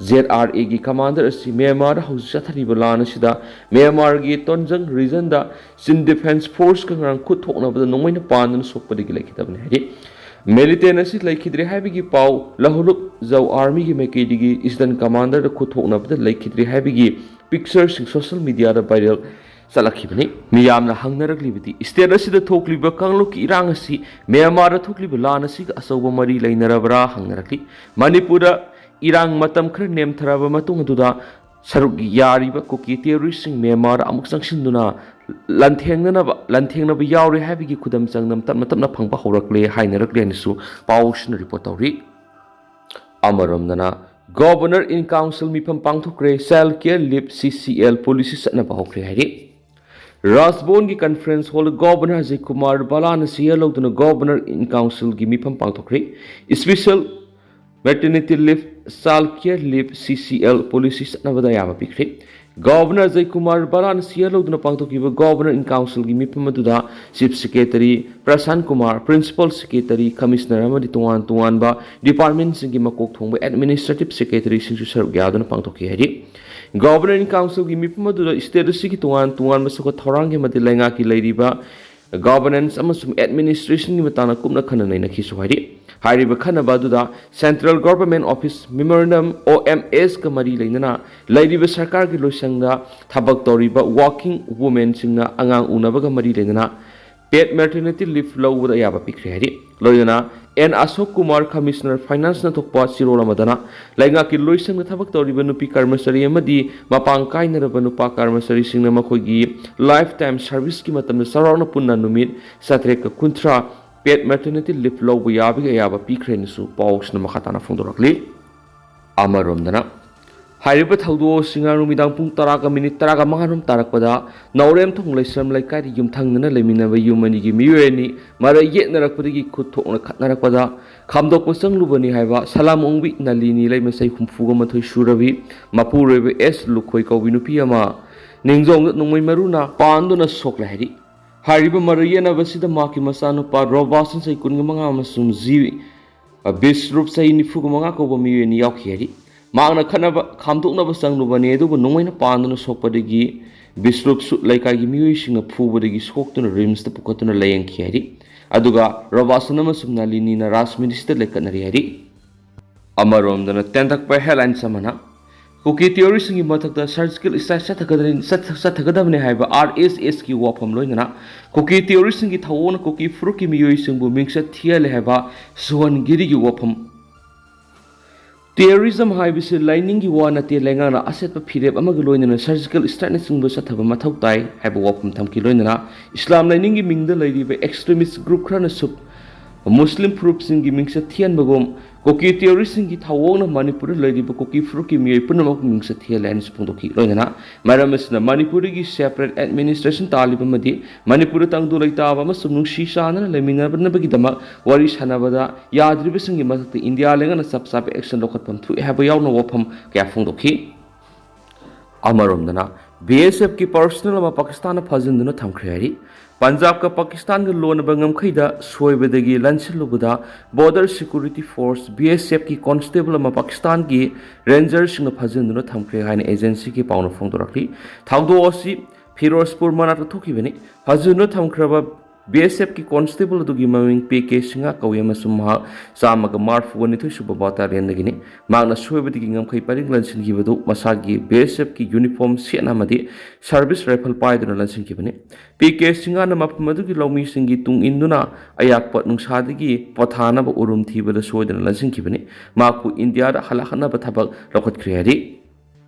Z R Aꯒꯤ commander ꯑꯁꯤ ꯃ꯭ꯌꯥꯟꯃꯥꯔꯗ ꯍꯧꯖꯤꯛ ꯆꯠꯊꯔꯤꯕ ꯂꯥꯟ ꯑꯁꯤꯗ ꯃ꯭ꯌꯥꯟꯃꯥꯔꯒꯤ ꯇꯣꯟꯖꯪ regionꯗ Chin Defence Forceꯀ ꯉꯔꯥꯡ ꯈꯨꯠ ꯊꯣꯛꯅꯕꯗ ꯅꯣꯡꯃꯩꯅ ꯄꯥꯟꯗꯨꯅ ꯁꯣꯛꯄꯗꯒꯤ ꯂꯩꯈꯤꯗꯕꯅꯤ ꯍꯥꯏꯔꯤ꯫ Militant ꯑꯁꯤ ꯂꯩꯈꯤꯗ꯭ꯔꯦ ꯍꯥꯏꯕꯒꯤ ꯄꯥꯎ ꯂꯧꯍꯧꯂꯨꯞ ꯖꯧ Armyꯒꯤ ꯃꯥꯏꯀꯩꯗꯒꯤ Eastern Commanderꯗ ꯈꯨꯠ ꯊꯣꯛꯅꯕꯗ ꯂꯩꯈꯤꯗ꯭ꯔꯦ ꯍꯥꯏꯕꯒꯤ pictureꯁꯤꯡ social mediaꯗ viral ꯆꯠꯂꯛꯈꯤꯕꯅꯤ꯫ ꯃꯤꯌꯥꯝꯅ ꯍꯪꯅꯔꯛꯂꯤꯕꯗꯤ state ꯑꯁꯤꯗ ꯊꯣꯛꯂꯤꯕ ꯀꯥꯡꯂꯨꯞꯀꯤ ꯏꯔꯥꯡ ꯑꯁꯤ ꯃ꯭ꯌꯥꯟꯃꯥꯔꯗ ꯊꯣꯛꯂꯤꯕ ꯂꯥꯟ ꯑꯁꯤꯒ ꯑꯆꯧꯕ ꯃꯔꯤ ꯂꯩꯅꯔꯕ꯭ꯔꯥ ꯍꯪꯅꯔꯛꯂꯤ꯫ ꯃꯅꯤꯄꯨꯔꯗ ꯏꯔꯥꯡ ꯃꯇꯝ ꯈꯔ ꯅꯦꯝꯊꯔꯕ ꯃꯇꯨꯡ ꯑꯗꯨꯗ ꯁꯔꯨꯛ ꯌꯥꯔꯤꯕ ꯀꯨꯀꯤ terroristꯁꯤꯡ ꯃ꯭ꯌꯥꯟꯃꯥꯔꯗ ꯑꯃꯨꯛ ꯆꯪꯁꯤꯟꯗꯨꯅ ꯂꯥꯟꯊꯦꯡꯅꯅꯕ, ꯂꯥꯟꯊꯦꯡꯅꯕ ꯌꯥꯎꯔꯦ ꯍꯥꯏꯕꯒꯤ ꯈꯨꯗꯝ ꯆꯥꯡꯗꯝ ꯇꯞꯅ ꯇꯞꯅ ꯐꯪꯕ ꯍꯧꯔꯛꯂꯦ ꯍꯥꯏꯅꯔꯛꯂꯦ ꯍꯥꯏꯅꯁꯨ ꯄꯥꯎꯁꯤꯅ report ꯇꯧꯔꯤ꯫ ꯑꯃꯔꯣꯝꯗꯅ Governor in Council ꯃꯤꯐꯝ ꯄꯥꯡꯊꯣꯛꯈ꯭ꯔꯦ, Child Care Leave, C C L policy ꯆꯠꯅꯕ ꯍꯧꯈ꯭ꯔꯦ ꯍꯥꯏꯔꯤ꯫ ꯔꯥꯖꯚꯕꯟꯒꯤ conference hall Governor Ajay Kumar ꯚꯜꯂꯥꯅ chair ꯂꯧꯗꯨꯅ Governor in Councilꯒꯤ ꯃꯤꯐꯝ ꯄꯥꯡꯊꯣꯛꯈ꯭ꯔꯦ꯫ Special Maternity Leave, Child Care Leave, C C L policy ꯆꯠꯅꯕꯗ ꯑꯌꯥꯕ ꯄꯤꯈ꯭ꯔꯦ꯫ Governor ꯑꯖꯌ ꯀꯨꯃꯥꯔ ꯚꯜꯂꯥꯅ chair ꯂꯧꯗꯨꯅ ꯄꯥꯡꯊꯣꯛꯈꯤꯕ Governor in Councilꯒꯤ ꯃꯤꯐꯝ ꯑꯗꯨꯗ Chief Secretary ꯄ꯭ꯔꯁꯥꯟ Kumar, Principal Secretary, Commissioner ꯑꯃꯗꯤ ꯇꯣꯉꯥꯟ ꯇꯣꯉꯥꯟꯕ departmentꯁꯤꯡꯒꯤ ꯃꯀꯣꯛ ꯊꯣꯡꯕ administrative secretaryꯁꯤꯡꯁꯨ ꯁꯔꯨꯛ ꯌꯥꯗꯨꯅ ꯄꯥꯡꯊꯣꯛꯈꯤ ꯍꯥꯏꯔꯤ꯫ Governor in Councilꯒꯤ ꯃꯤꯐꯝ ꯑꯗꯨꯗ state ꯑꯁꯤꯒꯤ ꯇꯣꯉꯥꯟ ꯇꯣꯉꯥꯟꯕ ꯆꯥꯎꯈꯠ ꯊꯧꯔꯥꯡꯒꯤ ꯑꯃꯗꯤ ꯂꯩꯉꯥꯛꯀꯤ ꯂꯩꯔꯤꯕ governance ꯑꯃꯁꯨꯡ administrationꯒꯤ ꯃꯇꯥꯡꯗ ꯀꯨꯞꯅ ꯈꯟꯅ ꯅꯩꯅꯈꯤꯁꯨ ꯍꯥꯏꯔꯤ꯫ ꯍꯥꯏꯔꯤꯕ ꯈꯟꯅꯕ ꯑꯗꯨꯗ Central Government Office Memorandum, OMS ꯀ ꯃꯔꯤ ꯂꯩꯅꯅ ꯂꯩꯔꯤꯕ ꯁꯔꯀꯥꯔꯒꯤ ꯂꯣꯏꯁꯪꯗ ꯊꯕꯛ ꯇꯧꯔꯤꯕ working women ꯁꯤꯡꯅ ꯑꯉꯥꯡ ꯎꯅꯕꯒ ꯃꯔꯤ ꯂꯩꯅꯅ paid maternity leave ꯂꯧꯕꯗ ꯑꯌꯥꯕ ꯄꯤꯈ꯭ꯔꯦ ꯍꯥꯏꯔꯤ꯫ ꯂꯣꯏꯅꯅ N Ashok Kumar, Commissioner Finance ꯅ ꯊꯣꯛꯄ ꯆꯦꯔꯣꯜ ꯑꯃꯗꯅ ꯂꯩꯉꯥꯛꯀꯤ ꯂꯣꯏꯁꯪꯗ ꯊꯕꯛ ꯇꯧꯔꯤꯕ ꯅꯨꯄꯤ ꯀꯔꯃꯆꯥꯔꯤ ꯑꯃꯗꯤ ꯃꯄꯥꯡ ꯀꯥꯏꯅꯔꯕ ꯅꯨꯄꯥ ꯀꯔꯃꯆꯥꯔꯤꯁꯤꯡꯅ ꯃꯈꯣꯏꯒꯤ lifetime service ꯀꯤ ꯃꯇꯝꯗ ꯆꯥꯎꯔꯥꯛꯅ ꯄꯨꯟꯅ ꯅꯨꯃꯤꯠ ꯆꯥꯇ꯭ꯔꯦꯠꯀ ꯀꯨꯟꯊ꯭ꯔꯥ paid maternity leave ꯂꯧꯕ ꯌꯥꯕꯒꯤ ꯑꯌꯥꯕ ꯄꯤꯈ꯭ꯔꯦꯅꯁꯨ ꯄꯥꯎꯁꯤꯅ ꯃꯈꯥ ꯇꯥꯅ ꯐꯣꯡꯗꯣꯔꯛꯂꯤ꯫ ꯑꯃꯔꯣꯝꯗꯅ, ꯍꯥꯏꯔꯤꯕ ꯊꯧꯗꯣꯛ ꯑꯁꯤ ꯉꯔꯥꯡ ꯅꯨꯃꯤꯗꯥꯡ ꯄꯨꯡ ꯇꯔꯥꯒ ꯃꯤꯅꯤꯠ ꯇꯔꯥꯒ ꯃꯉꯥ ꯔꯣꯝ ꯇꯥꯔꯛꯄꯗ ꯅꯥꯎꯔꯦꯝꯊꯣꯡ ꯂꯩꯁ꯭ꯔꯝ ꯂꯩꯀꯥꯏꯗ ꯌꯨꯝꯊꯪꯅꯅ ꯂꯩꯃꯤꯟꯅꯕ ꯌꯨꯝ ꯑꯅꯤꯒꯤ ꯃꯤꯑꯣꯏ ꯑꯅꯤ ꯃꯔꯩ ꯌꯦꯠꯅꯔꯛꯄꯗꯒꯤ ꯈꯨꯠ ꯊꯣꯛꯅ ꯈꯠꯅꯔꯛꯄꯗ ꯈꯥꯝꯗꯣꯛꯄ ꯆꯪꯂꯨꯕꯅꯤ ꯍꯥꯏꯕ ꯁꯂꯥꯝ ꯑꯣꯡꯕꯤ ꯅꯂꯤꯅꯤ, ꯂꯩꯃ ꯆꯍꯤ ꯍꯨꯝꯐꯨꯒ ꯃꯥꯊꯣꯏ ꯁꯨꯔꯕꯤ, ꯃꯄꯨꯔꯣꯏꯕ ꯑꯦꯁ ꯂꯨꯈꯣꯏ ꯀꯧꯕꯤ ꯅꯨꯄꯤ ꯑꯃ ꯅꯤꯡꯖꯣꯡꯗ ꯅꯣꯡꯃꯩ ꯃꯔꯨꯅ ꯄꯥꯟꯗꯨꯅ ꯁꯣꯛꯂꯦ ꯍꯥꯏꯔꯤ꯫ ꯍꯥꯏꯔꯤꯕ ꯃꯔꯩ ꯌꯦꯠꯅꯕꯁꯤꯗ ꯃꯍꯥꯛꯀꯤ ꯃꯆꯥꯅꯨꯄꯥ ꯔꯣꯕꯥꯁꯟ ꯆꯍꯤ ꯀꯨꯟꯒ ꯃꯉꯥ ꯑꯃꯁꯨꯡ ꯖꯤ ꯕꯤꯁꯔꯨꯞ ꯆꯍꯤ ꯅꯤꯐꯨꯒ ꯃꯉꯥ ꯀꯧꯕ ꯃꯤꯑꯣꯏ ꯑꯅꯤ ꯌꯥꯎꯈꯤ ꯍꯥꯏꯔꯤ꯫ ꯃꯍꯥꯛꯅ ꯈꯠꯅꯕ ꯈꯥꯝꯗꯣꯛꯅꯕ ꯆꯪꯂꯨꯕꯅꯤ, ꯑꯗꯨꯕꯨ ꯅꯣꯡꯃꯩꯅ ꯄꯥꯟꯗꯨꯅ ꯁꯣꯛꯄꯗꯒꯤ ꯕꯤꯁꯔꯨꯞꯁꯨ ꯂꯩꯀꯥꯏꯒꯤ ꯃꯤꯑꯣꯏꯁꯤꯡꯅ ꯐꯨꯕꯗꯒꯤ ꯁꯣꯛꯇꯨꯅ ꯔꯤꯝꯁꯇ ꯄꯨꯈꯠꯇꯨꯅ ꯂꯥꯌꯦꯡꯈꯤ ꯍꯥꯏꯔꯤ꯫ ꯑꯗꯨꯒ ꯔꯣꯕꯥꯁꯟ ꯑꯃꯁꯨꯡ ꯅꯂꯤꯅꯤꯅ ꯔꯥꯖ ꯃꯤꯅꯤꯁꯇ ꯂꯩꯈꯠꯅꯔꯤ ꯍꯥꯏꯔꯤ꯫ ꯑꯃꯔꯣꯝꯗꯅ ꯇꯦꯟꯊꯛꯄ headlines ꯑꯃꯅ ꯀꯨꯀꯤ ꯇꯤꯑꯣꯔꯤꯁꯤꯡꯒꯤ ꯃꯊꯛꯇ surgical strike ꯆꯠꯊꯒꯗꯕꯅꯤ, ꯆꯠꯊ-, ꯆꯠꯊꯒꯗꯕꯅꯤ ꯍꯥꯏꯕ ꯑꯥꯔ ꯑꯦꯁ ꯑꯦꯁꯀꯤ ꯋꯥꯐꯝ ꯂꯣꯏꯅꯅ ꯀꯨꯀꯤ ꯇꯤꯑꯣꯔꯤꯁꯤꯡꯒꯤ ꯊꯧꯑꯣꯡꯅ ꯀꯨꯀꯤ ꯐꯨꯔꯨꯞꯀꯤ ꯃꯤꯑꯣꯏꯁꯤꯡꯕꯨ ꯃꯤꯡꯆꯠ ꯊꯤꯍꯜꯂꯦ ꯍꯥꯏꯕ ꯁꯨꯍꯟꯒꯤꯔꯤꯒꯤ ꯋꯥꯐꯝ꯫ Terrorism ꯍꯥꯏꯕꯁꯤ ꯂꯥꯏꯅꯤꯡꯒꯤ ꯋꯥ ꯅꯠꯇꯦ, ꯂꯩꯉꯥꯛꯅ ꯑꯆꯦꯠꯄ ꯐꯤꯔꯦꯞ ꯑꯃꯒ ꯂꯣꯏꯅꯅ surgical strikeꯅꯆꯤꯡꯕ ꯆꯠꯊꯕ ꯃꯊꯧ ꯇꯥꯏ ꯍꯥꯏꯕ ꯋꯥꯐꯝ ꯊꯝꯈꯤ꯫ ꯂꯣꯏꯅꯅ ꯏꯁꯂꯥꯝ ꯂꯥꯏꯅꯤꯡꯒꯤ ꯃꯤꯡꯗ ꯂꯩꯔꯤꯕ extremist group ꯈꯔꯅꯁꯨ ꯃꯨꯁꯂꯤꯝ ꯐꯨꯔꯨꯞꯁꯤꯡꯒꯤ ꯃꯤꯡꯆꯠ ꯊꯤꯍꯟꯕꯒꯨꯝ ꯀꯨꯀꯤ ꯇꯤꯑꯣꯔꯤꯁꯤꯡꯒꯤ ꯊꯧꯑꯣꯡꯅ ꯃꯅꯤꯄꯨꯔꯗ ꯂꯩꯔꯤꯕ ꯀꯨꯀꯤ ꯐꯨꯔꯨꯞꯀꯤ ꯃꯤꯑꯣꯏ ꯄꯨꯝꯅꯃꯛꯄꯨ ꯃꯤꯡꯆꯠ ꯊꯤꯍꯜꯂꯦ ꯍꯥꯏꯅꯁꯨ ꯐꯣꯡꯗꯣꯛꯈꯤ꯫ ꯂꯣꯏꯅꯅ ꯃꯔꯝ ꯑꯁꯤꯅ ꯃꯅꯤꯄꯨꯔꯗꯒꯤ separate administration ꯇꯥꯜꯂꯤꯕ ꯑꯃꯗꯤ ꯃꯅꯤꯄꯨꯔꯗ ꯇꯪꯗꯨ ꯂꯩꯇꯥꯕ ꯑꯃꯁꯨꯡ ꯅꯨꯡꯁꯤ ꯆꯥꯟꯅꯅ ꯂꯩꯃꯤꯟꯅꯅꯕꯒꯤꯗꯃꯛ ꯋꯥꯔꯤ ꯁꯥꯟꯅꯕꯗ ꯌꯥꯗ꯭ꯔꯤꯕꯁꯤꯡꯒꯤ ꯃꯊꯛꯇ ꯏꯟꯗꯤꯌꯥ ꯂꯩꯉꯥꯛꯅ ꯆꯞ ꯆꯥꯕ action ꯂꯧꯈꯠꯐꯝ ꯊꯣꯛꯏ ꯍꯥꯏꯕ ꯌꯥꯎꯅ ꯋꯥꯐꯝ ꯀꯌꯥ ꯐꯣꯡꯗꯣꯛꯈꯤ꯫ ꯑꯃꯔꯣꯝꯗꯅ, ꯕꯤ ꯑꯦꯁ ꯑꯦꯐꯀꯤ personnel ꯑꯃ ꯄꯥꯀꯤꯁꯇꯥꯟꯅ ꯐꯥꯖꯤꯟꯗꯨꯅ ꯊꯝꯈ꯭ꯔꯦ ꯍꯥꯏꯔꯤ꯫ ꯄꯟꯖꯥꯕꯀ ꯄꯥꯀꯤꯁꯇꯥꯟꯒ ꯂꯣꯟꯅꯕ ꯉꯝꯈꯩꯗ ꯁꯣꯏꯕꯗꯒꯤ ꯂꯟꯁꯤꯜꯂꯨꯕꯗ Border Security Force, ꯕꯤ ꯑꯦꯁ ꯑꯦꯐꯀꯤ constable ꯑꯃ ꯄꯥꯀꯤꯁꯇꯥꯟꯒꯤ rangerꯁꯤꯡꯅ ꯐꯥꯖꯤꯟꯗꯨꯅ ꯊꯝꯈ꯭ꯔꯦ ꯍꯥꯏꯅ agencyꯒꯤ ꯄꯥꯎꯅ ꯐꯣꯡꯗꯣꯔꯛꯂꯤ꯫ ꯊꯧꯗꯣꯛ ꯑꯁꯤ ꯐꯤꯔꯣꯖꯄꯨꯔ ꯃꯅꯥꯛꯇ ꯊꯣꯛꯈꯤꯕꯅꯤ꯫ ꯐꯥꯖꯤꯟꯗꯨꯅ ꯊꯝꯈ꯭ꯔꯕ ꯕꯤ ꯑꯦꯁ ꯑꯦꯐꯀꯤ ꯀꯣꯟꯁꯇꯦꯕꯜ ꯑꯗꯨꯒꯤ ꯃꯃꯤꯡ ꯄꯤ ꯀꯦ ꯁꯤꯡꯍ ꯀꯧꯏ ꯑꯃꯁꯨꯡ ꯃꯍꯥꯛ ꯆꯥꯝꯃꯒ ꯃꯔꯤꯐꯨ ꯅꯤꯊꯣꯏ ꯁꯨꯕ ꯕꯥꯇꯥꯂꯤꯌꯟꯗꯒꯤꯅꯤ꯫ ꯃꯍꯥꯛꯅ ꯁꯣꯏꯕꯗꯒꯤ ꯉꯝꯈꯩ ꯄꯔꯤꯡ ꯂꯟꯁꯤꯟꯈꯤꯕꯗꯨ ꯃꯁꯥꯒꯤ ꯕꯤ ꯑꯦꯁ ꯑꯦꯐꯀꯤ ꯌꯨꯅꯤꯐꯣꯔꯝ ꯁꯦꯠꯅ ꯑꯃꯗꯤ ꯁꯔꯚꯤꯁ ꯔꯥꯏꯐꯜ ꯄꯥꯏꯗꯨꯅ ꯂꯟꯁꯤꯟꯈꯤꯕꯅꯤ꯫ ꯄꯤ ꯀꯦ ꯁꯤꯡꯍꯅ ꯃꯐꯝ ꯑꯗꯨꯒꯤ ꯂꯧꯃꯤꯁꯤꯡꯒꯤ ꯇꯨꯡ ꯏꯟꯗꯨꯅ ꯑꯌꯥꯛꯄ ꯅꯨꯡꯁꯥꯗꯒꯤ ꯄꯣꯊꯥꯅꯕ ꯎꯔꯨꯝ ꯊꯤꯕꯗ ꯁꯣꯏꯗꯅ ꯂꯟꯁꯤꯟꯈꯤꯕꯅꯤ꯫ ꯃꯍꯥꯛꯄꯨ ꯏꯟꯗꯤꯌꯥꯗ ꯍꯜꯂꯛꯅꯕ ꯊꯕꯛ ꯂꯧꯈꯠꯈ꯭ꯔꯦ ꯍꯥꯏꯔꯤ꯫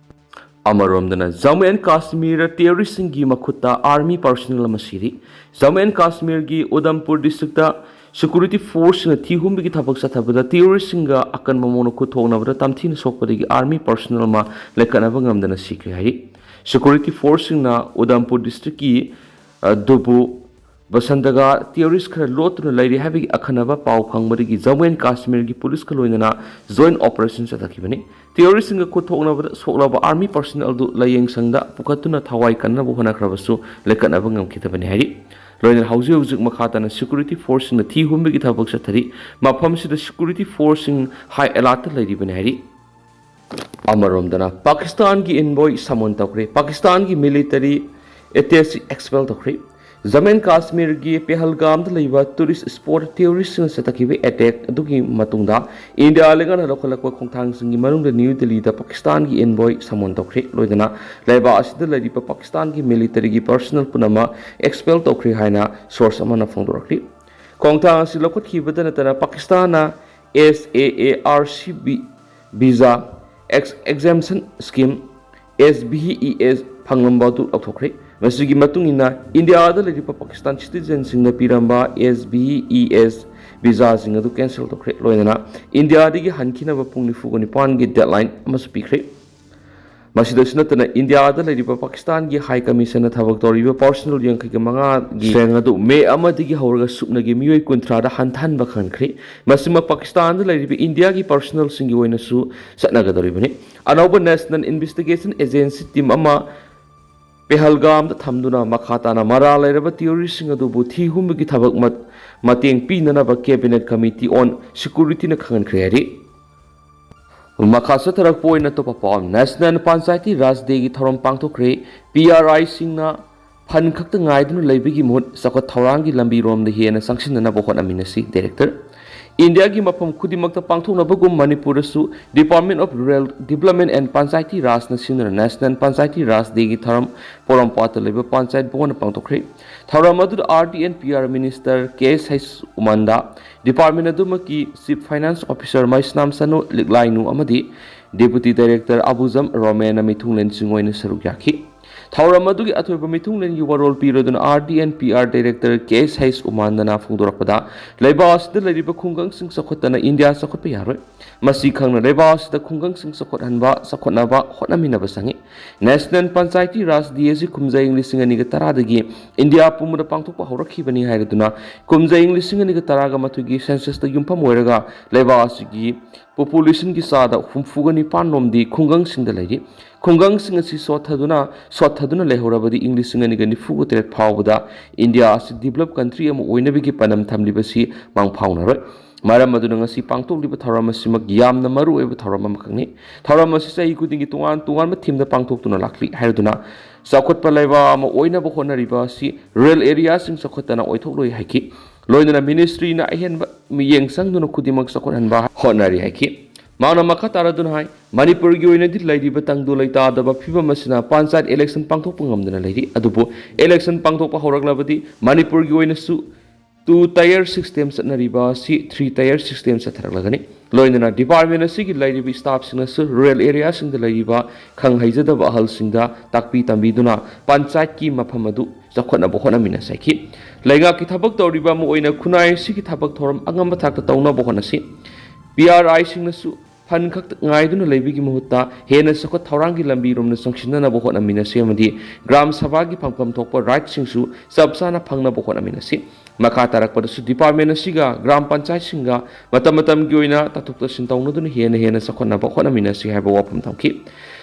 ꯑꯃꯔꯣꯝꯗꯅ, ꯖꯝꯃꯨ ꯑꯦꯟ ꯀꯥꯁꯃꯤꯔꯗ ꯇꯦꯔꯣꯔꯤꯁꯁꯤꯡꯒꯤ ꯃꯈꯨꯠꯇ ꯑꯥꯔꯃꯤ ꯄꯔꯁꯣꯅꯦꯜ ꯑꯃ ꯁꯤꯔꯤ꯫ Jammu and ꯀꯥꯁꯃꯤꯔꯒꯤ Udaipur district security ꯐꯣꯔꯁꯁꯤꯡꯅ ꯊꯤ ꯍꯨꯝꯕꯒꯤ ꯊꯕꯛ ꯆꯠꯊꯕꯗ ꯇꯦꯔꯣꯔꯤꯁꯁꯤꯡꯒ ꯑꯀꯟꯕ ꯃꯑꯣꯡꯗ ꯈꯨꯠ ꯊꯣꯛꯅꯕꯗ ꯇꯝꯊꯤꯅ ꯁꯣꯛꯄꯗꯒꯤ ꯑꯥꯔꯃꯤ ꯄꯔꯁꯣꯅꯦꯜ ꯑꯃ ꯂꯩꯈꯠꯅꯕ ꯉꯝꯗꯅ ꯁꯤꯈ꯭ꯔꯦ ꯍꯥꯏꯔꯤ꯫ ꯁꯦꯀ꯭ꯌꯨꯔꯤꯇꯤ ꯐꯣꯔꯁꯁꯤꯡꯅ ꯎꯗꯝꯄꯨꯔ ꯗꯤꯁꯇ꯭ꯔꯤꯛꯀꯤ, ꯑ, ꯗꯨꯕꯨ ꯕꯁꯟꯇꯒ ꯇꯦꯔꯣꯔꯤꯁ ꯈꯔ ꯂꯣꯠꯇꯨꯅ ꯂꯩꯔꯤ ꯍꯥꯏꯕꯒꯤ ꯑꯈꯟꯅꯕ ꯄꯥꯎ ꯐꯪꯕꯗꯒꯤ ꯖꯝꯃꯨ ꯑꯦꯟ ꯀꯥꯁꯃꯤꯔꯒꯤ ꯄꯨꯂꯤꯁꯀ ꯂꯣꯏꯅꯅ ꯖꯣꯏꯟ ꯑꯣꯄꯔꯦꯁꯟ ꯆꯠꯊꯈꯤꯕꯅꯤ꯫ ꯇꯦꯔꯣꯔꯤꯁꯁꯤꯡꯒ ꯈꯨꯠ ꯊꯣꯛꯅꯕꯗ ꯁꯣꯛꯂꯕ ꯑꯥꯔꯃꯤ ꯄꯔꯁꯣꯅꯦꯜ ꯑꯗꯨ ꯂꯥꯌꯦꯡ ꯁꯪꯗ ꯄꯨꯈꯠꯇꯨꯅ ꯊꯋꯥꯏ ꯀꯟꯅꯕ ꯍꯣꯠꯅꯈ꯭ꯔꯕꯁꯨ ꯂꯩꯈꯠꯅꯕ ꯉꯝꯈꯤꯗꯕꯅꯤ ꯍꯥꯏꯔꯤ꯫ ꯂꯣꯏꯅꯅ ꯍꯧꯖꯤꯛ ꯍꯧꯖꯤꯛ ꯃꯈꯥ ꯇꯥꯅ ꯁꯦꯀ꯭ꯌꯨꯔꯤꯇꯤ ꯐꯣꯔꯁꯁꯤꯡꯅ ꯊꯤ ꯍꯨꯝꯕꯒꯤ ꯊꯕꯛ ꯆꯠꯊꯔꯤ꯫ ꯃꯐꯝꯁꯤꯗ ꯁꯦꯀ꯭ꯌꯨꯔꯤꯇꯤ ꯐꯣꯔꯁꯁꯤꯡ ꯍꯥꯏ ꯑꯦꯂꯥꯔꯠꯇ ꯂꯩꯔꯤꯕꯅꯤ ꯍꯥꯏꯔꯤ꯫ ꯑꯃꯔꯣꯝꯗꯅ, ꯄꯥꯀꯤꯁꯇꯥꯟꯒꯤ ꯏꯟꯚꯣꯏ ꯁꯃꯟ ꯇꯧꯈ꯭ꯔꯦ꯫ ꯄꯥꯀꯤꯁꯇꯥꯟꯒꯤ ꯃꯤꯂꯤꯇꯔꯤ ꯑꯦꯇꯦꯆꯤ ꯑꯦꯛꯁꯄꯦꯜ ꯇꯧꯈ꯭ꯔꯦ꯫ ꯖꯝꯃꯨ ꯑꯦꯟ ꯀꯥꯁꯃꯤꯔꯒꯤ ꯄꯦꯍꯜꯒꯥꯝꯗ ꯂꯩꯕ ꯇꯨꯔꯤꯁ ꯁ꯭ꯄꯣꯠ ꯇꯦꯔꯣꯔꯤꯁꯁꯤꯡꯅ ꯆꯠꯊꯈꯤꯕ ꯑꯦꯇꯦꯛ ꯑꯗꯨꯒꯤ ꯃꯇꯨꯡꯗ ꯏꯟꯗꯤꯌꯥ ꯂꯩꯉꯥꯛꯅ ꯂꯧꯈꯠꯂꯛꯄ ꯈꯣꯡꯊꯥꯡꯁꯤꯡꯒꯤ ꯃꯅꯨꯡꯗ ꯅ꯭ꯌꯨ ꯗꯤꯜꯂꯤꯗ ꯄꯥꯀꯤꯁꯇꯥꯟꯒꯤ ꯏꯟꯚꯣꯏ ꯁꯃꯟ ꯇꯧꯈ꯭ꯔꯦ꯫ ꯂꯣꯏꯅꯅ ꯂꯩꯕꯥꯛ ꯑꯁꯤꯗ ꯂꯩꯔꯤꯕ ꯄꯥꯀꯤꯁꯇꯥꯟꯒꯤ ꯃꯤꯂꯤꯇꯔꯤꯒꯤ ꯄꯔꯁꯣꯅꯦꯜ ꯄꯨꯝꯅꯃꯛ ꯑꯦꯛꯁꯄꯦꯜ ꯇꯧꯈ꯭ꯔꯦ ꯍꯥꯏꯅ ꯁꯣꯔꯁ ꯑꯃꯅ ꯐꯣꯡꯗꯣꯔꯛꯂꯤ꯫ ꯈꯣꯡꯊꯥꯡ ꯑꯁꯤ ꯂꯧꯈꯠꯈꯤꯕꯗ ꯅꯠꯇꯅ ꯄꯥꯀꯤꯁꯇꯥꯟꯅ S A A R C B visa ꯑꯦꯛꯁ-, exemption scheme, S V E S, ꯐꯪꯂꯝꯕ ꯑꯗꯨ ꯂꯧꯊꯣꯛꯈ꯭ꯔꯦ꯫ ꯃꯁꯤꯒꯤ ꯃꯇꯨꯡ ꯏꯟꯅ ꯏꯟꯗꯤꯌꯥꯗ ꯂꯩꯔꯤꯕ ꯄꯥꯀꯤꯁꯇꯥꯟ ꯁꯤꯇꯤꯖꯦꯟꯁꯤꯡꯅ ꯄꯤꯔꯝꯕ ꯑꯦꯁ ꯚꯤ ꯏ ꯑꯦꯁ ꯚꯤꯖꯥꯁꯤꯡ ꯑꯗꯨ ꯀꯦꯟꯁꯦꯜ ꯇꯧꯈ꯭ꯔꯦ꯫ ꯂꯣꯏꯅꯅ ꯏꯟꯗꯤꯌꯥꯗꯒꯤ ꯍꯟꯈꯤꯅꯕ ꯄꯨꯡ ꯅꯤꯐꯨꯒ ꯅꯤꯄꯥꯟꯒꯤ ꯗꯦꯗꯂꯥꯏꯟ ꯑꯃꯁꯨ ꯄꯤꯈ꯭ꯔꯦ꯫ ꯃꯁꯤꯗꯁꯨ ꯅꯠꯇꯅ ꯏꯟꯗꯤꯌꯥꯗ ꯂꯩꯔꯤꯕ ꯄꯥꯀꯤꯁꯇꯥꯟꯒꯤ ꯍꯥꯏ ꯀꯃꯤꯁꯟꯅ ꯊꯕꯛ ꯇꯧꯔꯤꯕ ꯄꯔꯁꯣꯅꯦꯜ ꯌꯥꯡꯈꯩꯒ ꯃꯉꯥꯒꯤ ꯁꯦꯜ ꯑꯗꯨ ꯃꯦ ꯑꯃꯗꯒꯤ ꯍꯧꯔꯒ ꯁꯨꯞꯅꯒꯤ ꯃꯤꯑꯣꯏ ꯀꯨꯟꯊ꯭ꯔꯥꯗ ꯍꯟꯊꯍꯟꯕ ꯈꯪꯍꯟꯈ꯭ꯔꯦ꯫ ꯃꯁꯤꯃꯛ ꯄꯥꯀꯤꯁꯇꯥꯟꯗ ꯂꯩꯔꯤꯕ ꯏꯟꯗꯤꯌꯥꯒꯤ ꯄꯔꯁꯣꯅꯦꯜꯁꯤꯡꯒꯤ ꯑꯣꯏꯅꯁꯨ ꯆꯠꯅꯒꯗꯧꯔꯤꯕꯅꯤ꯫ ꯑꯅꯧꯕ ꯅꯦꯁꯅꯦꯜ ꯏꯟꯚꯦꯁꯇꯤꯒꯦꯁꯟ ꯑꯦꯖꯦꯟꯁꯤ ꯇꯤꯝ ꯑꯃ ꯄꯦꯍꯜꯒꯥꯝꯗ ꯊꯝꯗꯨꯅ ꯃꯈꯥ ꯇꯥꯅ ꯃꯔꯥꯜ ꯂꯩꯔꯕ ꯇꯦꯔꯣꯔꯤꯁꯁꯤꯡ ꯑꯗꯨꯕꯨ ꯊꯤ ꯍꯨꯝꯕꯒꯤ ꯊꯕꯛ ꯃꯠ-, ꯃꯇꯦꯡ ꯄꯤꯅꯅꯕ ꯀꯦꯕꯤꯅꯦꯠ ꯀꯃꯤꯇꯤ ꯑꯣꯟ ꯁꯦꯀ꯭ꯌꯨꯔꯤꯇꯤꯅ ꯈꯪꯍꯟꯈ꯭ꯔꯦ ꯍꯥꯏꯔꯤ꯫ ꯃꯈꯥ ꯆꯠꯊꯔꯛꯄ ꯑꯣꯏꯅ ꯑꯇꯣꯞꯄ ꯄꯥꯎ ꯑꯃ, ꯅꯦꯁꯅꯦꯜ ꯄꯟꯆꯥꯌꯇꯤ ꯔꯥꯖ ꯗꯦꯒꯤ ꯊꯧꯔꯝ ꯄꯥꯡꯊꯣꯛꯈ꯭ꯔꯦ꯫ ꯄꯤ ꯑꯥꯔ ꯑꯥꯏꯁꯤꯡꯅ ꯐꯟ ꯈꯛꯇ ꯉꯥꯏꯗꯨꯅ ꯂꯩꯕꯒꯤ ꯃꯍꯨꯠ ꯆꯥꯎꯈꯠ ꯊꯧꯔꯥꯡꯒꯤ ꯂꯝꯕꯤꯔꯣꯝꯗ ꯍꯦꯟꯅ ꯆꯪꯁꯤꯟꯅꯅꯕ ꯍꯣꯠꯅꯃꯤꯟꯅꯁꯤ꯫ ꯗꯥꯏꯔꯦꯛꯇꯔ, ꯏꯟꯗꯤꯌꯥꯒꯤ ꯃꯐꯝ ꯈꯨꯗꯤꯡꯃꯛꯇ ꯄꯥꯡꯊꯣꯛꯅꯕꯒꯨꯝ ꯃꯅꯤꯄꯨꯔꯗꯁꯨ Department of Rural Development and Panchayati Rajꯅ ꯁꯤꯟꯗꯨꯅ National Panchayati Raj Dayꯒꯤ ꯊꯧꯔꯝ ꯄꯣꯔꯣꯝꯄꯥꯠꯇ ꯂꯩꯕ ꯄꯟꯆꯥꯌꯠ ꯚꯕꯟꯗ ꯄꯥꯡꯊꯣꯛꯈ꯭ꯔꯦ꯫ ꯊꯧꯔꯝ ꯑꯗꯨꯗ R D and P R Minister K S H ꯎꯃꯟꯗ, department ꯑꯗꯨꯃꯛꯀꯤ Chief Finance Officer ꯃꯩꯁꯅꯥꯝ ꯁꯅꯨ ꯂꯤꯛꯂꯥꯏꯅꯨ ꯑꯃꯗꯤ Deputy Director ꯑꯕꯨꯖꯝ ꯔꯣꯃꯦꯟꯅ ꯃꯤꯊꯨꯡꯂꯦꯟꯁꯤꯡ ꯑꯣꯏꯅ ꯁꯔꯨꯛ ꯌꯥꯈꯤ꯫ ꯊꯧꯔꯝ ꯑꯗꯨꯒꯤ ꯑꯊꯣꯏꯕ ꯃꯤꯊꯨꯡꯂꯦꯟꯒꯤ ꯋꯥꯔꯣꯜ ꯄꯤꯔꯗꯨꯅ R D and P R Director K S H ꯎꯃꯥꯟꯗꯅ ꯐꯣꯡꯗꯣꯔꯛꯄꯗ, ꯂꯩꯕꯥꯛ ꯑꯁꯤꯗ ꯂꯩꯔꯤꯕ ꯈꯨꯡꯒꯪꯁꯤꯡ ꯆꯥꯎꯈꯠꯇꯅ ꯏꯟꯗꯤꯌꯥ ꯆꯥꯎꯈꯠꯄ ꯌꯥꯔꯣꯏ꯫ ꯃꯁꯤ ꯈꯪꯅ ꯂꯩꯕꯥꯛ ꯑꯁꯤꯗ ꯈꯨꯡꯒꯪꯁꯤꯡ ꯆꯥꯎꯈꯠꯍꯟꯕ, ꯆꯥꯎꯈꯠꯅꯕ ꯍꯣꯠꯅꯃꯤꯟꯅꯕ ꯆꯪꯏ꯫ National Panchayati Raj Day ꯑꯁꯤ ꯀꯨꯝꯖꯥ ꯏꯪ ꯂꯤꯁꯤꯡ ꯑꯅꯤꯒ ꯇꯔꯥꯗꯒꯤ ꯏꯟꯗꯤꯌꯥ ꯄꯨꯝꯕꯗ ꯄꯥꯡꯊꯣꯛꯄ ꯍꯧꯔꯛꯈꯤꯕꯅꯤ ꯍꯥꯏꯔꯗꯨꯅ, ꯀꯨꯝꯖꯥ ꯏꯪ ꯂꯤꯁꯤꯡ ꯑꯅꯤꯒ ꯇꯔꯥꯒ ꯃꯥꯊꯣꯏꯒꯤ censusꯇ ꯌꯨꯝꯐꯝ ꯑꯣꯏꯔꯒ ꯂꯩꯕꯥꯛ ꯑꯁꯤꯒꯤ populationꯒꯤ ꯆꯥꯗ ꯍꯨꯝꯐꯨꯒ ꯅꯤꯄꯥꯟ ꯔꯣꯝꯗꯤ ꯈꯨꯡꯒꯪꯁꯤꯡꯗ ꯂꯩꯔꯤ꯫ ꯈꯨꯡꯒꯪꯁꯤꯡ ꯑꯁꯤ ꯁꯣꯠꯊꯗꯨꯅ, ꯁꯣꯠꯊꯗꯨꯅ ꯂꯩꯍꯧꯔꯕꯗꯤ ꯏꯪ ꯂꯤꯁꯤꯡ ꯑꯅꯤꯒ ꯅꯤꯐꯨꯒ ꯇꯔꯦꯠ ꯐꯥꯎꯕꯗ ꯏꯟꯗꯤꯌꯥ ꯑꯁꯤ developed country ꯑꯃ ꯑꯣꯏꯅꯕꯒꯤ ꯄꯥꯟꯗꯝ ꯊꯝꯂꯤꯕꯁꯤ ꯃꯥꯡ ꯐꯥꯎꯅꯔꯣꯏ꯫ ꯃꯔꯝ ꯑꯗꯨꯅ ꯉꯁꯤ ꯄꯥꯡꯊꯣꯛꯂꯤꯕ ꯊꯧꯔꯝ ꯑꯁꯤꯃꯛ ꯌꯥꯝꯅ ꯃꯔꯨꯑꯣꯏꯕ ꯊꯧꯔꯝ ꯑꯃꯈꯛꯅꯤ꯫ ꯊꯧꯔꯝ ꯑꯁꯤ ꯆꯍꯤ ꯈꯨꯗꯤꯡꯒꯤ ꯇꯣꯉꯥꯟ ꯇꯣꯉꯥꯟꯕ themeꯗ ꯄꯥꯡꯊꯣꯛꯇꯨꯅ ꯂꯥꯛꯂꯤ꯫ ꯍꯥꯏꯔꯗꯨꯅ ꯆꯥꯎꯈꯠꯄ ꯂꯩꯕꯥꯛ ꯑꯃ ꯑꯣꯏꯅꯕ ꯍꯣꯠꯅꯔꯤꯕ ꯑꯁꯤ rural areaꯁꯤꯡ ꯆꯥꯎꯈꯠꯇꯅ ꯑꯣꯏꯊꯣꯛꯂꯣꯏ ꯍꯥꯏꯈꯤ꯫ ꯂꯣꯏꯅꯅ ministryꯅ ꯑꯍꯦꯟꯕ ꯃꯤꯠꯌꯦꯡ ꯆꯪꯗꯨꯅ ꯈꯨꯗꯤꯡꯃꯛ ꯆꯥꯎꯈꯠꯍꯟꯕ ꯍꯣꯠꯅꯔꯤ ꯍꯥꯏꯈꯤ꯫ ꯃꯍꯥꯛꯅ ꯃꯈꯥ ꯇꯥꯔꯗꯨꯅ ꯍꯥꯏ, ꯃꯅꯤꯄꯨꯔꯒꯤ ꯑꯣꯏꯅꯗꯤ ꯂꯩꯔꯤꯕ ꯇꯪꯗꯨ ꯂꯩꯇꯥꯗꯕ ꯐꯤꯕꯝ ꯑꯁꯤꯅ ꯄꯟꯆꯥꯌꯠ election ꯄꯥꯡꯊꯣꯛꯄ ꯉꯝꯗꯅ ꯂꯩꯔꯤ꯫ ꯑꯗꯨꯕꯨ election ꯄꯥꯡꯊꯣꯛꯄ ꯍꯧꯔꯛꯂꯕꯗꯤ ꯃꯅꯤꯄꯨꯔꯒꯤ ꯑꯣꯏꯅꯁꯨ two tier system ꯆꯠꯅꯔꯤꯕ ꯑꯁꯤ three tier system ꯆꯠꯊꯔꯛꯂꯒꯅꯤ꯫ ꯂꯣꯏꯅꯅ department ꯑꯁꯤꯒꯤ ꯂꯩꯔꯤꯕ staffꯁꯤꯡꯅꯁꯨ rural areaꯁꯤꯡꯗ ꯂꯩꯔꯤꯕ ꯈꯪ ꯍꯩꯖꯗꯕ ꯑꯍꯜꯁꯤꯡꯗ ꯇꯥꯛꯄꯤ ꯇꯝꯕꯤꯗꯨꯅ ꯄꯟꯆꯥꯌꯠꯀꯤ ꯃꯐꯝ ꯑꯗꯨ ꯆꯥꯎꯈꯠꯅꯕ ꯍꯣꯠꯅꯃꯤꯟꯅꯁꯤ ꯍꯥꯏꯈꯤ꯫ ꯂꯩꯉꯥꯛꯀꯤ ꯊꯕꯛ ꯇꯧꯔꯤꯕ ꯑꯃ ꯑꯣꯏꯅ ꯈꯨꯟꯅꯥꯏ ꯑꯁꯤꯒꯤ ꯊꯕꯛ ꯊꯧꯔꯝ ꯑꯉꯝꯕ ꯊꯥꯛꯇ ꯇꯧꯅꯕ ꯍꯣꯠꯅꯁꯤ꯫ P R Iꯁꯤꯡꯅꯁꯨ ꯐꯟ ꯈꯛꯇ ꯉꯥꯏꯗꯨꯅ ꯂꯩꯕꯒꯤ ꯃꯍꯨꯠꯇ ꯍꯦꯟꯅ ꯆꯥꯎꯈꯠ ꯊꯧꯔꯥꯡꯒꯤ ꯂꯝꯕꯤꯔꯣꯝꯗ ꯆꯪꯁꯤꯟꯅꯅꯕ ꯍꯣꯠꯅꯃꯤꯟꯅꯁꯤ ꯑꯃꯗꯤ ꯒ꯭ꯔꯥꯝ ꯁꯚꯥꯒꯤ ꯐꯪꯐꯝ ꯊꯣꯛꯄ rightꯁꯤꯡꯁꯨ ꯆꯞ ꯆꯥꯅ ꯐꯪꯅꯕ ꯍꯣꯠꯅꯃꯤꯟꯅꯁꯤ꯫ ꯃꯈꯥ ꯇꯥꯔꯛꯄꯗꯁꯨ department ꯑꯁꯤꯒ ꯒ꯭ꯔꯥꯝ ꯄꯟꯆꯥꯌꯠꯁꯤꯡꯒ ꯃꯇꯝ ꯃꯇꯝꯒꯤ ꯑꯣꯏꯅ ꯇꯥꯊꯣꯛ ꯇꯥꯁꯤꯟ ꯇꯧꯅꯗꯨꯅ ꯍꯦꯟꯅ ꯍꯦꯟꯅ ꯆꯥꯎꯈꯠꯅꯕ ꯍꯣꯠꯅꯃꯤꯟꯅꯁꯤ ꯍꯥꯏꯕ ꯋꯥꯐꯝ ꯊꯝꯈꯤ꯫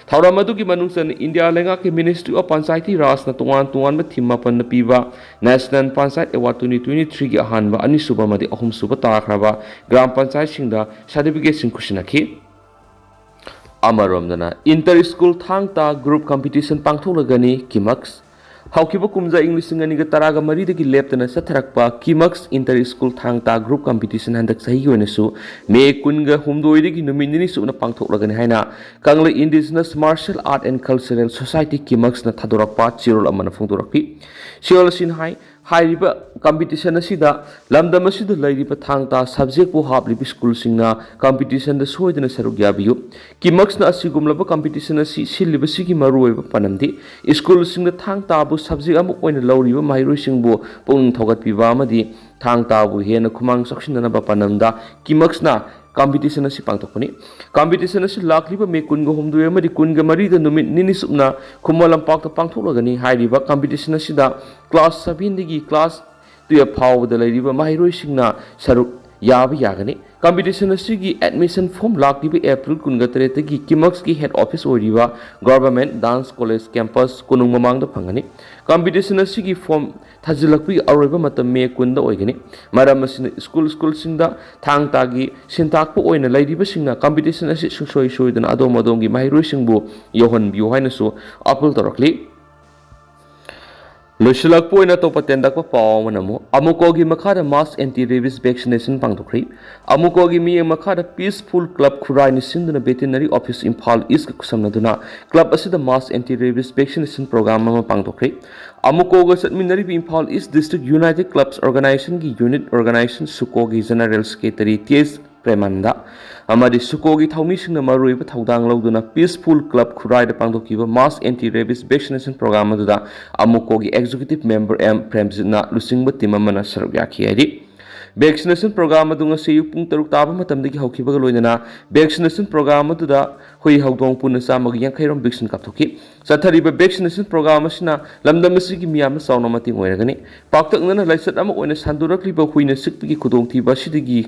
ꯊꯧꯔꯝ ꯑꯗꯨꯒꯤ ꯃꯅꯨꯡ ꯆꯟꯅ ꯏꯟꯗꯤꯌꯥ ꯂꯩꯉꯥꯛꯀꯤ Ministry of Panchayati Rajꯅ ꯇꯣꯉꯥꯟ ꯇꯣꯉꯥꯟꯕ theme ꯃꯥꯄꯟꯅ ꯄꯤꯕ National Panchayat Award twenty twenty-threeꯒꯤ ꯑꯍꯥꯟꯕ, ꯑꯅꯤꯁꯨꯕ ꯑꯃꯗꯤ ꯑꯍꯨꯝꯁꯨꯕ ꯇꯥꯈ꯭ꯔꯕ ꯒ꯭ꯔꯥꯝ ꯄꯟꯆꯥꯌꯠꯁꯤꯡꯗ certificateꯁꯤꯡ ꯈꯨꯠꯁꯤꯟꯅꯈꯤ꯫ ꯑꯃꯔꯣꯝꯗꯅ inter school ꯊꯥꯡ ꯇꯥ group competition ꯄꯥꯡꯊꯣꯛꯂꯒꯅꯤ꯫ ꯀꯤꯃꯛꯁ ꯍꯧꯈꯤꯕ ꯀꯨꯝꯖꯥ ꯏꯪ ꯂꯤꯁꯤꯡ ꯑꯅꯤꯒ ꯇꯔꯥꯒ ꯃꯔꯤꯗꯒꯤ ꯂꯦꯞꯇꯅ ꯆꯠꯊꯔꯛꯄ ꯀꯤꯃꯛꯁ ꯏꯟꯇꯔ ꯁ꯭ꯀꯨꯜ ꯊꯥꯡ ꯇꯥ ꯒ꯭ꯔꯨꯞ ꯀꯝꯄꯤꯇꯤꯁꯟ ꯍꯟꯗꯛ ꯆꯍꯤꯒꯤ ꯑꯣꯏꯅꯁꯨ ꯃꯦ ꯀꯨꯟꯒ ꯍꯨꯝꯗꯣꯏꯗꯒꯤ ꯅꯨꯃꯤꯠ ꯅꯤꯅꯤ ꯆꯨꯞꯅ ꯄꯥꯡꯊꯣꯛꯂꯒꯅꯤ ꯍꯥꯏꯅ ꯀꯪꯂꯩ indigenous martial art and cultural society ꯀꯤꯃꯛꯁꯅ ꯊꯥꯗꯣꯔꯛꯄ ꯆꯦꯔꯣꯜ ꯑꯃꯅ ꯐꯣꯡꯗꯣꯔꯛꯈꯤ꯫ ꯆꯦꯔꯣꯜ ꯑꯁꯤꯅ ꯍꯥꯏ, ꯍꯥꯏꯔꯤꯕ ꯀꯝꯄꯤꯇꯤꯁꯟ ꯑꯁꯤꯗ ꯂꯝꯗꯝ ꯑꯁꯤꯗ ꯂꯩꯔꯤꯕ ꯊꯥꯡ ꯇꯥ ꯁꯕꯖꯦꯛꯄꯨ ꯍꯥꯞꯂꯤꯕ ꯁ꯭ꯀꯨꯜꯁꯤꯡꯅ ꯀꯝꯄꯤꯇꯤꯁꯟꯗ ꯁꯣꯏꯗꯅ ꯁꯔꯨꯛ ꯌꯥꯕꯤꯌꯨ꯫ ꯀꯤꯃꯛꯁꯅ ꯑꯁꯤꯒꯨꯝꯂꯕ ꯀꯝꯄꯤꯇꯤꯁꯟ ꯑꯁꯤ ꯁꯤꯜꯂꯤꯕꯁꯤꯒꯤ ꯃꯔꯨꯑꯣꯏꯕ ꯄꯥꯟꯗꯝꯗꯤ ꯁ꯭ꯀꯨꯜꯁꯤꯡꯗ ꯊꯥꯡ ꯇꯥꯕꯨ ꯁꯕꯖꯦꯛ ꯑꯃ ꯑꯣꯏꯅ ꯂꯧꯔꯤꯕ ꯃꯍꯩꯔꯣꯏꯁꯤꯡꯕꯨ ꯄꯨꯛꯅꯤꯡ ꯊꯧꯒꯠꯄꯤꯕ ꯑꯃꯗꯤ ꯊꯥꯡ ꯇꯥꯕꯨ ꯍꯦꯟꯅ ꯈꯨꯃꯥꯡ ꯆꯥꯎꯁꯤꯟꯅꯅꯕ ꯄꯥꯟꯗꯝꯗ ꯀꯤꯃꯛꯁꯅ ꯀꯝꯄꯤꯇꯤꯁꯟ ꯑꯁꯤ ꯄꯥꯡꯊꯣꯛꯄꯅꯤ꯫ ꯀꯝꯄꯤꯇꯤꯁꯟ ꯑꯁꯤ ꯂꯥꯛꯂꯤꯕ ꯃꯦ ꯀꯨꯟꯒ ꯍꯨꯝꯗꯣꯏ ꯑꯃꯗꯤ ꯀꯨꯟꯒ ꯃꯔꯤꯗ ꯅꯨꯃꯤꯠ ꯅꯤꯅꯤ ꯆꯨꯞꯅ ꯈꯨꯃꯟ ꯂꯝꯄꯥꯛꯇ ꯄꯥꯡꯊꯣꯛꯂꯒꯅꯤ꯫ ꯍꯥꯏꯔꯤꯕ ꯀꯝꯄꯤꯇꯤꯁꯟ ꯑꯁꯤꯗ ꯀ꯭ꯂꯥꯁ ꯁꯚꯦꯟꯗꯒꯤ ꯀ꯭ꯂꯥꯁ ꯇꯨꯌꯦꯜꯐ ꯐꯥꯎꯕꯗ ꯂꯩꯔꯤꯕ ꯃꯍꯩꯔꯣꯏꯁꯤꯡꯅ ꯁꯔꯨꯛ ꯌꯥꯕ ꯌꯥꯒꯅꯤ꯫ ꯀꯝꯄꯤꯇꯤꯁꯟ ꯑꯁꯤꯒꯤ ꯑꯦꯗꯃꯤꯁꯟ ꯐꯣꯔꯝ ꯂꯥꯛꯂꯤꯕ ꯑꯦꯄ꯭ꯔꯤꯜ ꯀꯨꯟꯒ ꯇꯔꯦꯠꯇꯒꯤ ꯀꯤꯃꯛꯁꯀꯤ ꯍꯦꯗ ꯑꯣꯐꯤꯁ ꯑꯣꯏꯔꯤꯕ ꯒꯚꯔꯟꯃꯦꯟꯠ ꯗꯥꯟꯁ ꯀꯣꯂꯦꯖ ꯀꯦꯝꯄꯁ ꯀꯣꯅꯨꯡ ꯃꯃꯥꯡꯗ ꯐꯪꯒꯅꯤ꯫ ꯀꯝꯄꯤꯇꯤꯁꯟ ꯑꯁꯤꯒꯤ ꯐꯣꯔꯝ ꯊꯥꯖꯤꯜꯂꯛꯄꯒꯤ ꯑꯔꯣꯏꯕ ꯃꯇꯝ ꯃꯦ ꯀꯨꯟꯗ ꯑꯣꯏꯒꯅꯤ꯫ ꯃꯔꯝ ꯑꯁꯤꯅ ꯁ꯭ꯀꯨꯜ ꯁ꯭ꯀꯨꯜꯁꯤꯡꯗ ꯊꯥꯡ ꯇꯥꯒꯤ ꯁꯤꯟꯇꯥꯛꯄ ꯑꯣꯏꯅ ꯂꯩꯔꯤꯕꯁꯤꯡꯅ ꯀꯝꯄꯤꯇꯤꯁꯟ ꯑꯁꯤ ꯁꯨꯡꯁꯣꯏ ꯁꯣꯏꯗꯅ ꯑꯗꯣꯝ ꯑꯗꯣꯝꯒꯤ ꯃꯍꯩꯔꯣꯏꯁꯤꯡꯕꯨ ꯌꯧꯍꯟꯕꯤꯌꯨ ꯍꯥꯏꯅꯁꯨ ꯑꯥꯄꯤꯜ ꯇꯧꯔꯛꯂꯤ꯫ ꯂꯣꯏꯁꯤꯜꯂꯛꯄ ꯑꯣꯏꯅ ꯑꯇꯣꯞꯄ ꯇꯦꯟꯗꯛꯄ ꯄꯥꯎ ꯑꯃꯅ ꯑꯃꯨꯛ ꯑꯃꯨꯀꯣꯒꯤ ꯃꯈꯥꯗ ꯃꯥꯁ ꯑꯦꯟꯇꯤ ꯔꯦꯕꯤꯁ ꯚꯦꯛꯁꯤꯅꯦꯁꯟ ꯄꯥꯡꯊꯣꯛꯈ꯭ꯔꯤ꯫ ꯑꯃꯨꯀꯣꯒꯤ ꯃꯤꯠꯌꯦꯡ ꯃꯈꯥꯗ ꯄꯤꯁꯐꯨꯜ ꯀ꯭ꯂꯕ ꯈꯨꯔꯥꯏꯅ ꯁꯤꯟꯗꯨꯅ ꯚꯦꯇꯤꯅꯔꯤ ꯑꯣꯐꯤꯁ ꯏꯝꯐꯥꯜ ꯏꯁꯀ ꯈꯨꯠꯁꯝꯅꯗꯨꯅ ꯀ꯭ꯂꯕ ꯑꯁꯤꯗ mass anti rabies vaccination programme ꯑꯃ ꯄꯥꯡꯊꯣꯛꯈ꯭ꯔꯤ꯫ ꯑꯃꯨꯀꯣꯒ ꯆꯠꯃꯤꯟꯅꯔꯤꯕ Imphal east district united clubs ꯑꯣꯔꯒꯅꯥꯏꯖꯦꯁꯟꯒꯤ ꯌꯨꯅꯤꯠ ꯑꯣꯔꯒꯅꯥꯏꯖꯦꯁꯟ ꯁꯨꯀꯣꯒꯤ general secretary T S Premanand ꯑꯃꯗꯤ ꯁꯨꯀꯣꯒꯤ ꯊꯧꯃꯤꯁꯤꯡꯅ ꯃꯔꯨꯑꯣꯏꯕ ꯊꯧꯗꯥꯡ ꯂꯧꯗꯨꯅ ꯄꯤꯁꯐꯨꯜ ꯀ꯭ꯂꯕ ꯈꯨꯔꯥꯏꯗ ꯄꯥꯡꯊꯣꯛꯈꯤꯕ ꯃꯥꯁ ꯑꯦꯟꯇꯤ ꯔꯦꯕꯤꯁ ꯚꯦꯛꯁꯤꯅꯦꯁꯟ ꯄ꯭ꯔꯣꯒ꯭ꯔꯥꯝ ꯑꯗꯨꯗ ꯑꯃꯨꯀꯣꯒꯤ ꯑꯦꯛꯖꯤꯀ꯭ꯌꯨꯇꯤꯚ ꯃꯦꯝꯕꯔ ꯑꯦꯝ ꯄ꯭ꯔꯦꯝꯖꯤꯠꯅ ꯂꯨꯆꯤꯡꯕ ꯇꯤꯝ ꯑꯃꯅ ꯁꯔꯨꯛ ꯌꯥꯈꯤ ꯍꯥꯏꯔꯤ꯫ ꯚꯦꯛꯁꯤꯅꯦꯁꯟ ꯄ꯭ꯔꯣꯒ꯭ꯔꯥꯝ ꯑꯗꯨ ꯉꯁꯤ ꯑꯌꯨꯛ ꯄꯨꯡ ꯇꯔꯨꯛ ꯇꯥꯕ ꯃꯇꯝꯗꯒꯤ ꯍꯧꯈꯤꯕꯒ ꯂꯣꯏꯅꯅ ꯚꯦꯛꯁꯤꯅꯦꯁꯟ ꯄ꯭ꯔꯣꯒ꯭ꯔꯥꯝ ꯑꯗꯨꯗ ꯍꯨꯏ ꯍꯧꯗꯣꯡ ꯄꯨꯟꯅ ꯆꯥꯝꯃꯒ ꯌꯥꯡꯈꯩ ꯔꯣꯝ ꯚꯦꯛꯁꯤꯟ ꯀꯥꯞꯊꯣꯛꯈꯤ꯫ ꯆꯠꯊꯔꯤꯕ ꯚꯦꯛꯁꯤꯅꯦꯁꯟ ꯄ꯭ꯔꯣꯒ꯭ꯔꯥꯝ ꯑꯁꯤꯅ ꯂꯝꯗꯝ ꯑꯁꯤꯒꯤ ꯃꯤꯌꯥꯝꯅ ꯆꯥꯎꯅ ꯃꯇꯦꯡ ꯑꯣꯏꯔꯒꯅꯤ꯫ ꯄꯥꯛꯇꯛꯅꯅ ꯂꯥꯏꯆꯠ ꯑꯃ ꯑꯣꯏꯅ ꯁꯟꯗꯣꯔꯛꯂꯤꯕ ꯍꯨꯏꯅ ꯆꯤꯛꯄꯒꯤ ꯈꯨꯗꯣꯡꯊꯤꯕ ꯑꯁꯤꯗꯒꯤ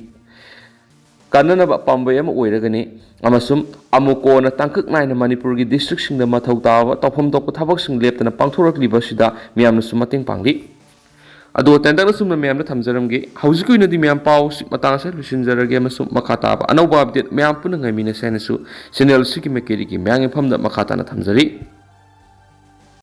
ꯀꯟꯅꯅꯕ ꯄꯥꯝꯕꯩ ꯑꯃ ꯑꯣꯏꯔꯒꯅꯤ ꯑꯃꯁꯨꯡ ꯑꯃꯨꯀꯣꯅ ꯇꯥꯡꯀꯛ ꯅꯥꯏꯅ ꯃꯅꯤꯄꯨꯔꯒꯤ ꯗꯤꯁꯇ꯭ꯔꯤꯛꯁꯤꯡꯗ ꯃꯊꯧ ꯇꯥꯕ ꯇꯧꯐꯝ ꯊꯣꯛꯄ ꯊꯕꯛꯁꯤꯡ ꯂꯦꯞꯇꯅ ꯄꯥꯡꯊꯣꯔꯛꯂꯤꯕ ꯑꯁꯤꯗ ꯃꯤꯌꯥꯝꯅꯁꯨ ꯃꯇꯦꯡ ꯄꯥꯡꯂꯤ꯫ ꯑꯗꯣ ꯇꯦꯟꯇꯛꯅ ꯁꯨꯝꯅ ꯃꯌꯥꯝꯗ ꯊꯝꯖꯔꯝꯒꯦ꯫ ꯍꯧꯖꯤꯛꯀꯤ ꯑꯣꯏꯅꯗꯤ ꯃꯌꯥꯝ ꯄꯥꯎꯁꯤ ꯃꯇꯥꯡ ꯑꯁꯤꯗ ꯂꯣꯏꯁꯤꯟꯖꯔꯒꯦ ꯑꯃꯁꯨꯡ ꯃꯈꯥ ꯇꯥꯕ ꯑꯅꯧꯕ ꯑꯞꯗꯦꯠ ꯃꯌꯥꯝ ꯄꯨꯟꯅ ꯉꯥꯏꯃꯤꯟꯅꯁꯦ ꯍꯥꯏꯅꯁꯨ ꯆꯦꯅꯦꯜꯁꯤꯒꯤ ꯃꯥꯏꯀꯩꯗꯒꯤ ꯃꯌꯥꯝꯒꯤ ꯃꯐꯝꯗ ꯃꯈꯥ ꯇꯥꯅ ꯊꯝꯖꯔꯤ꯫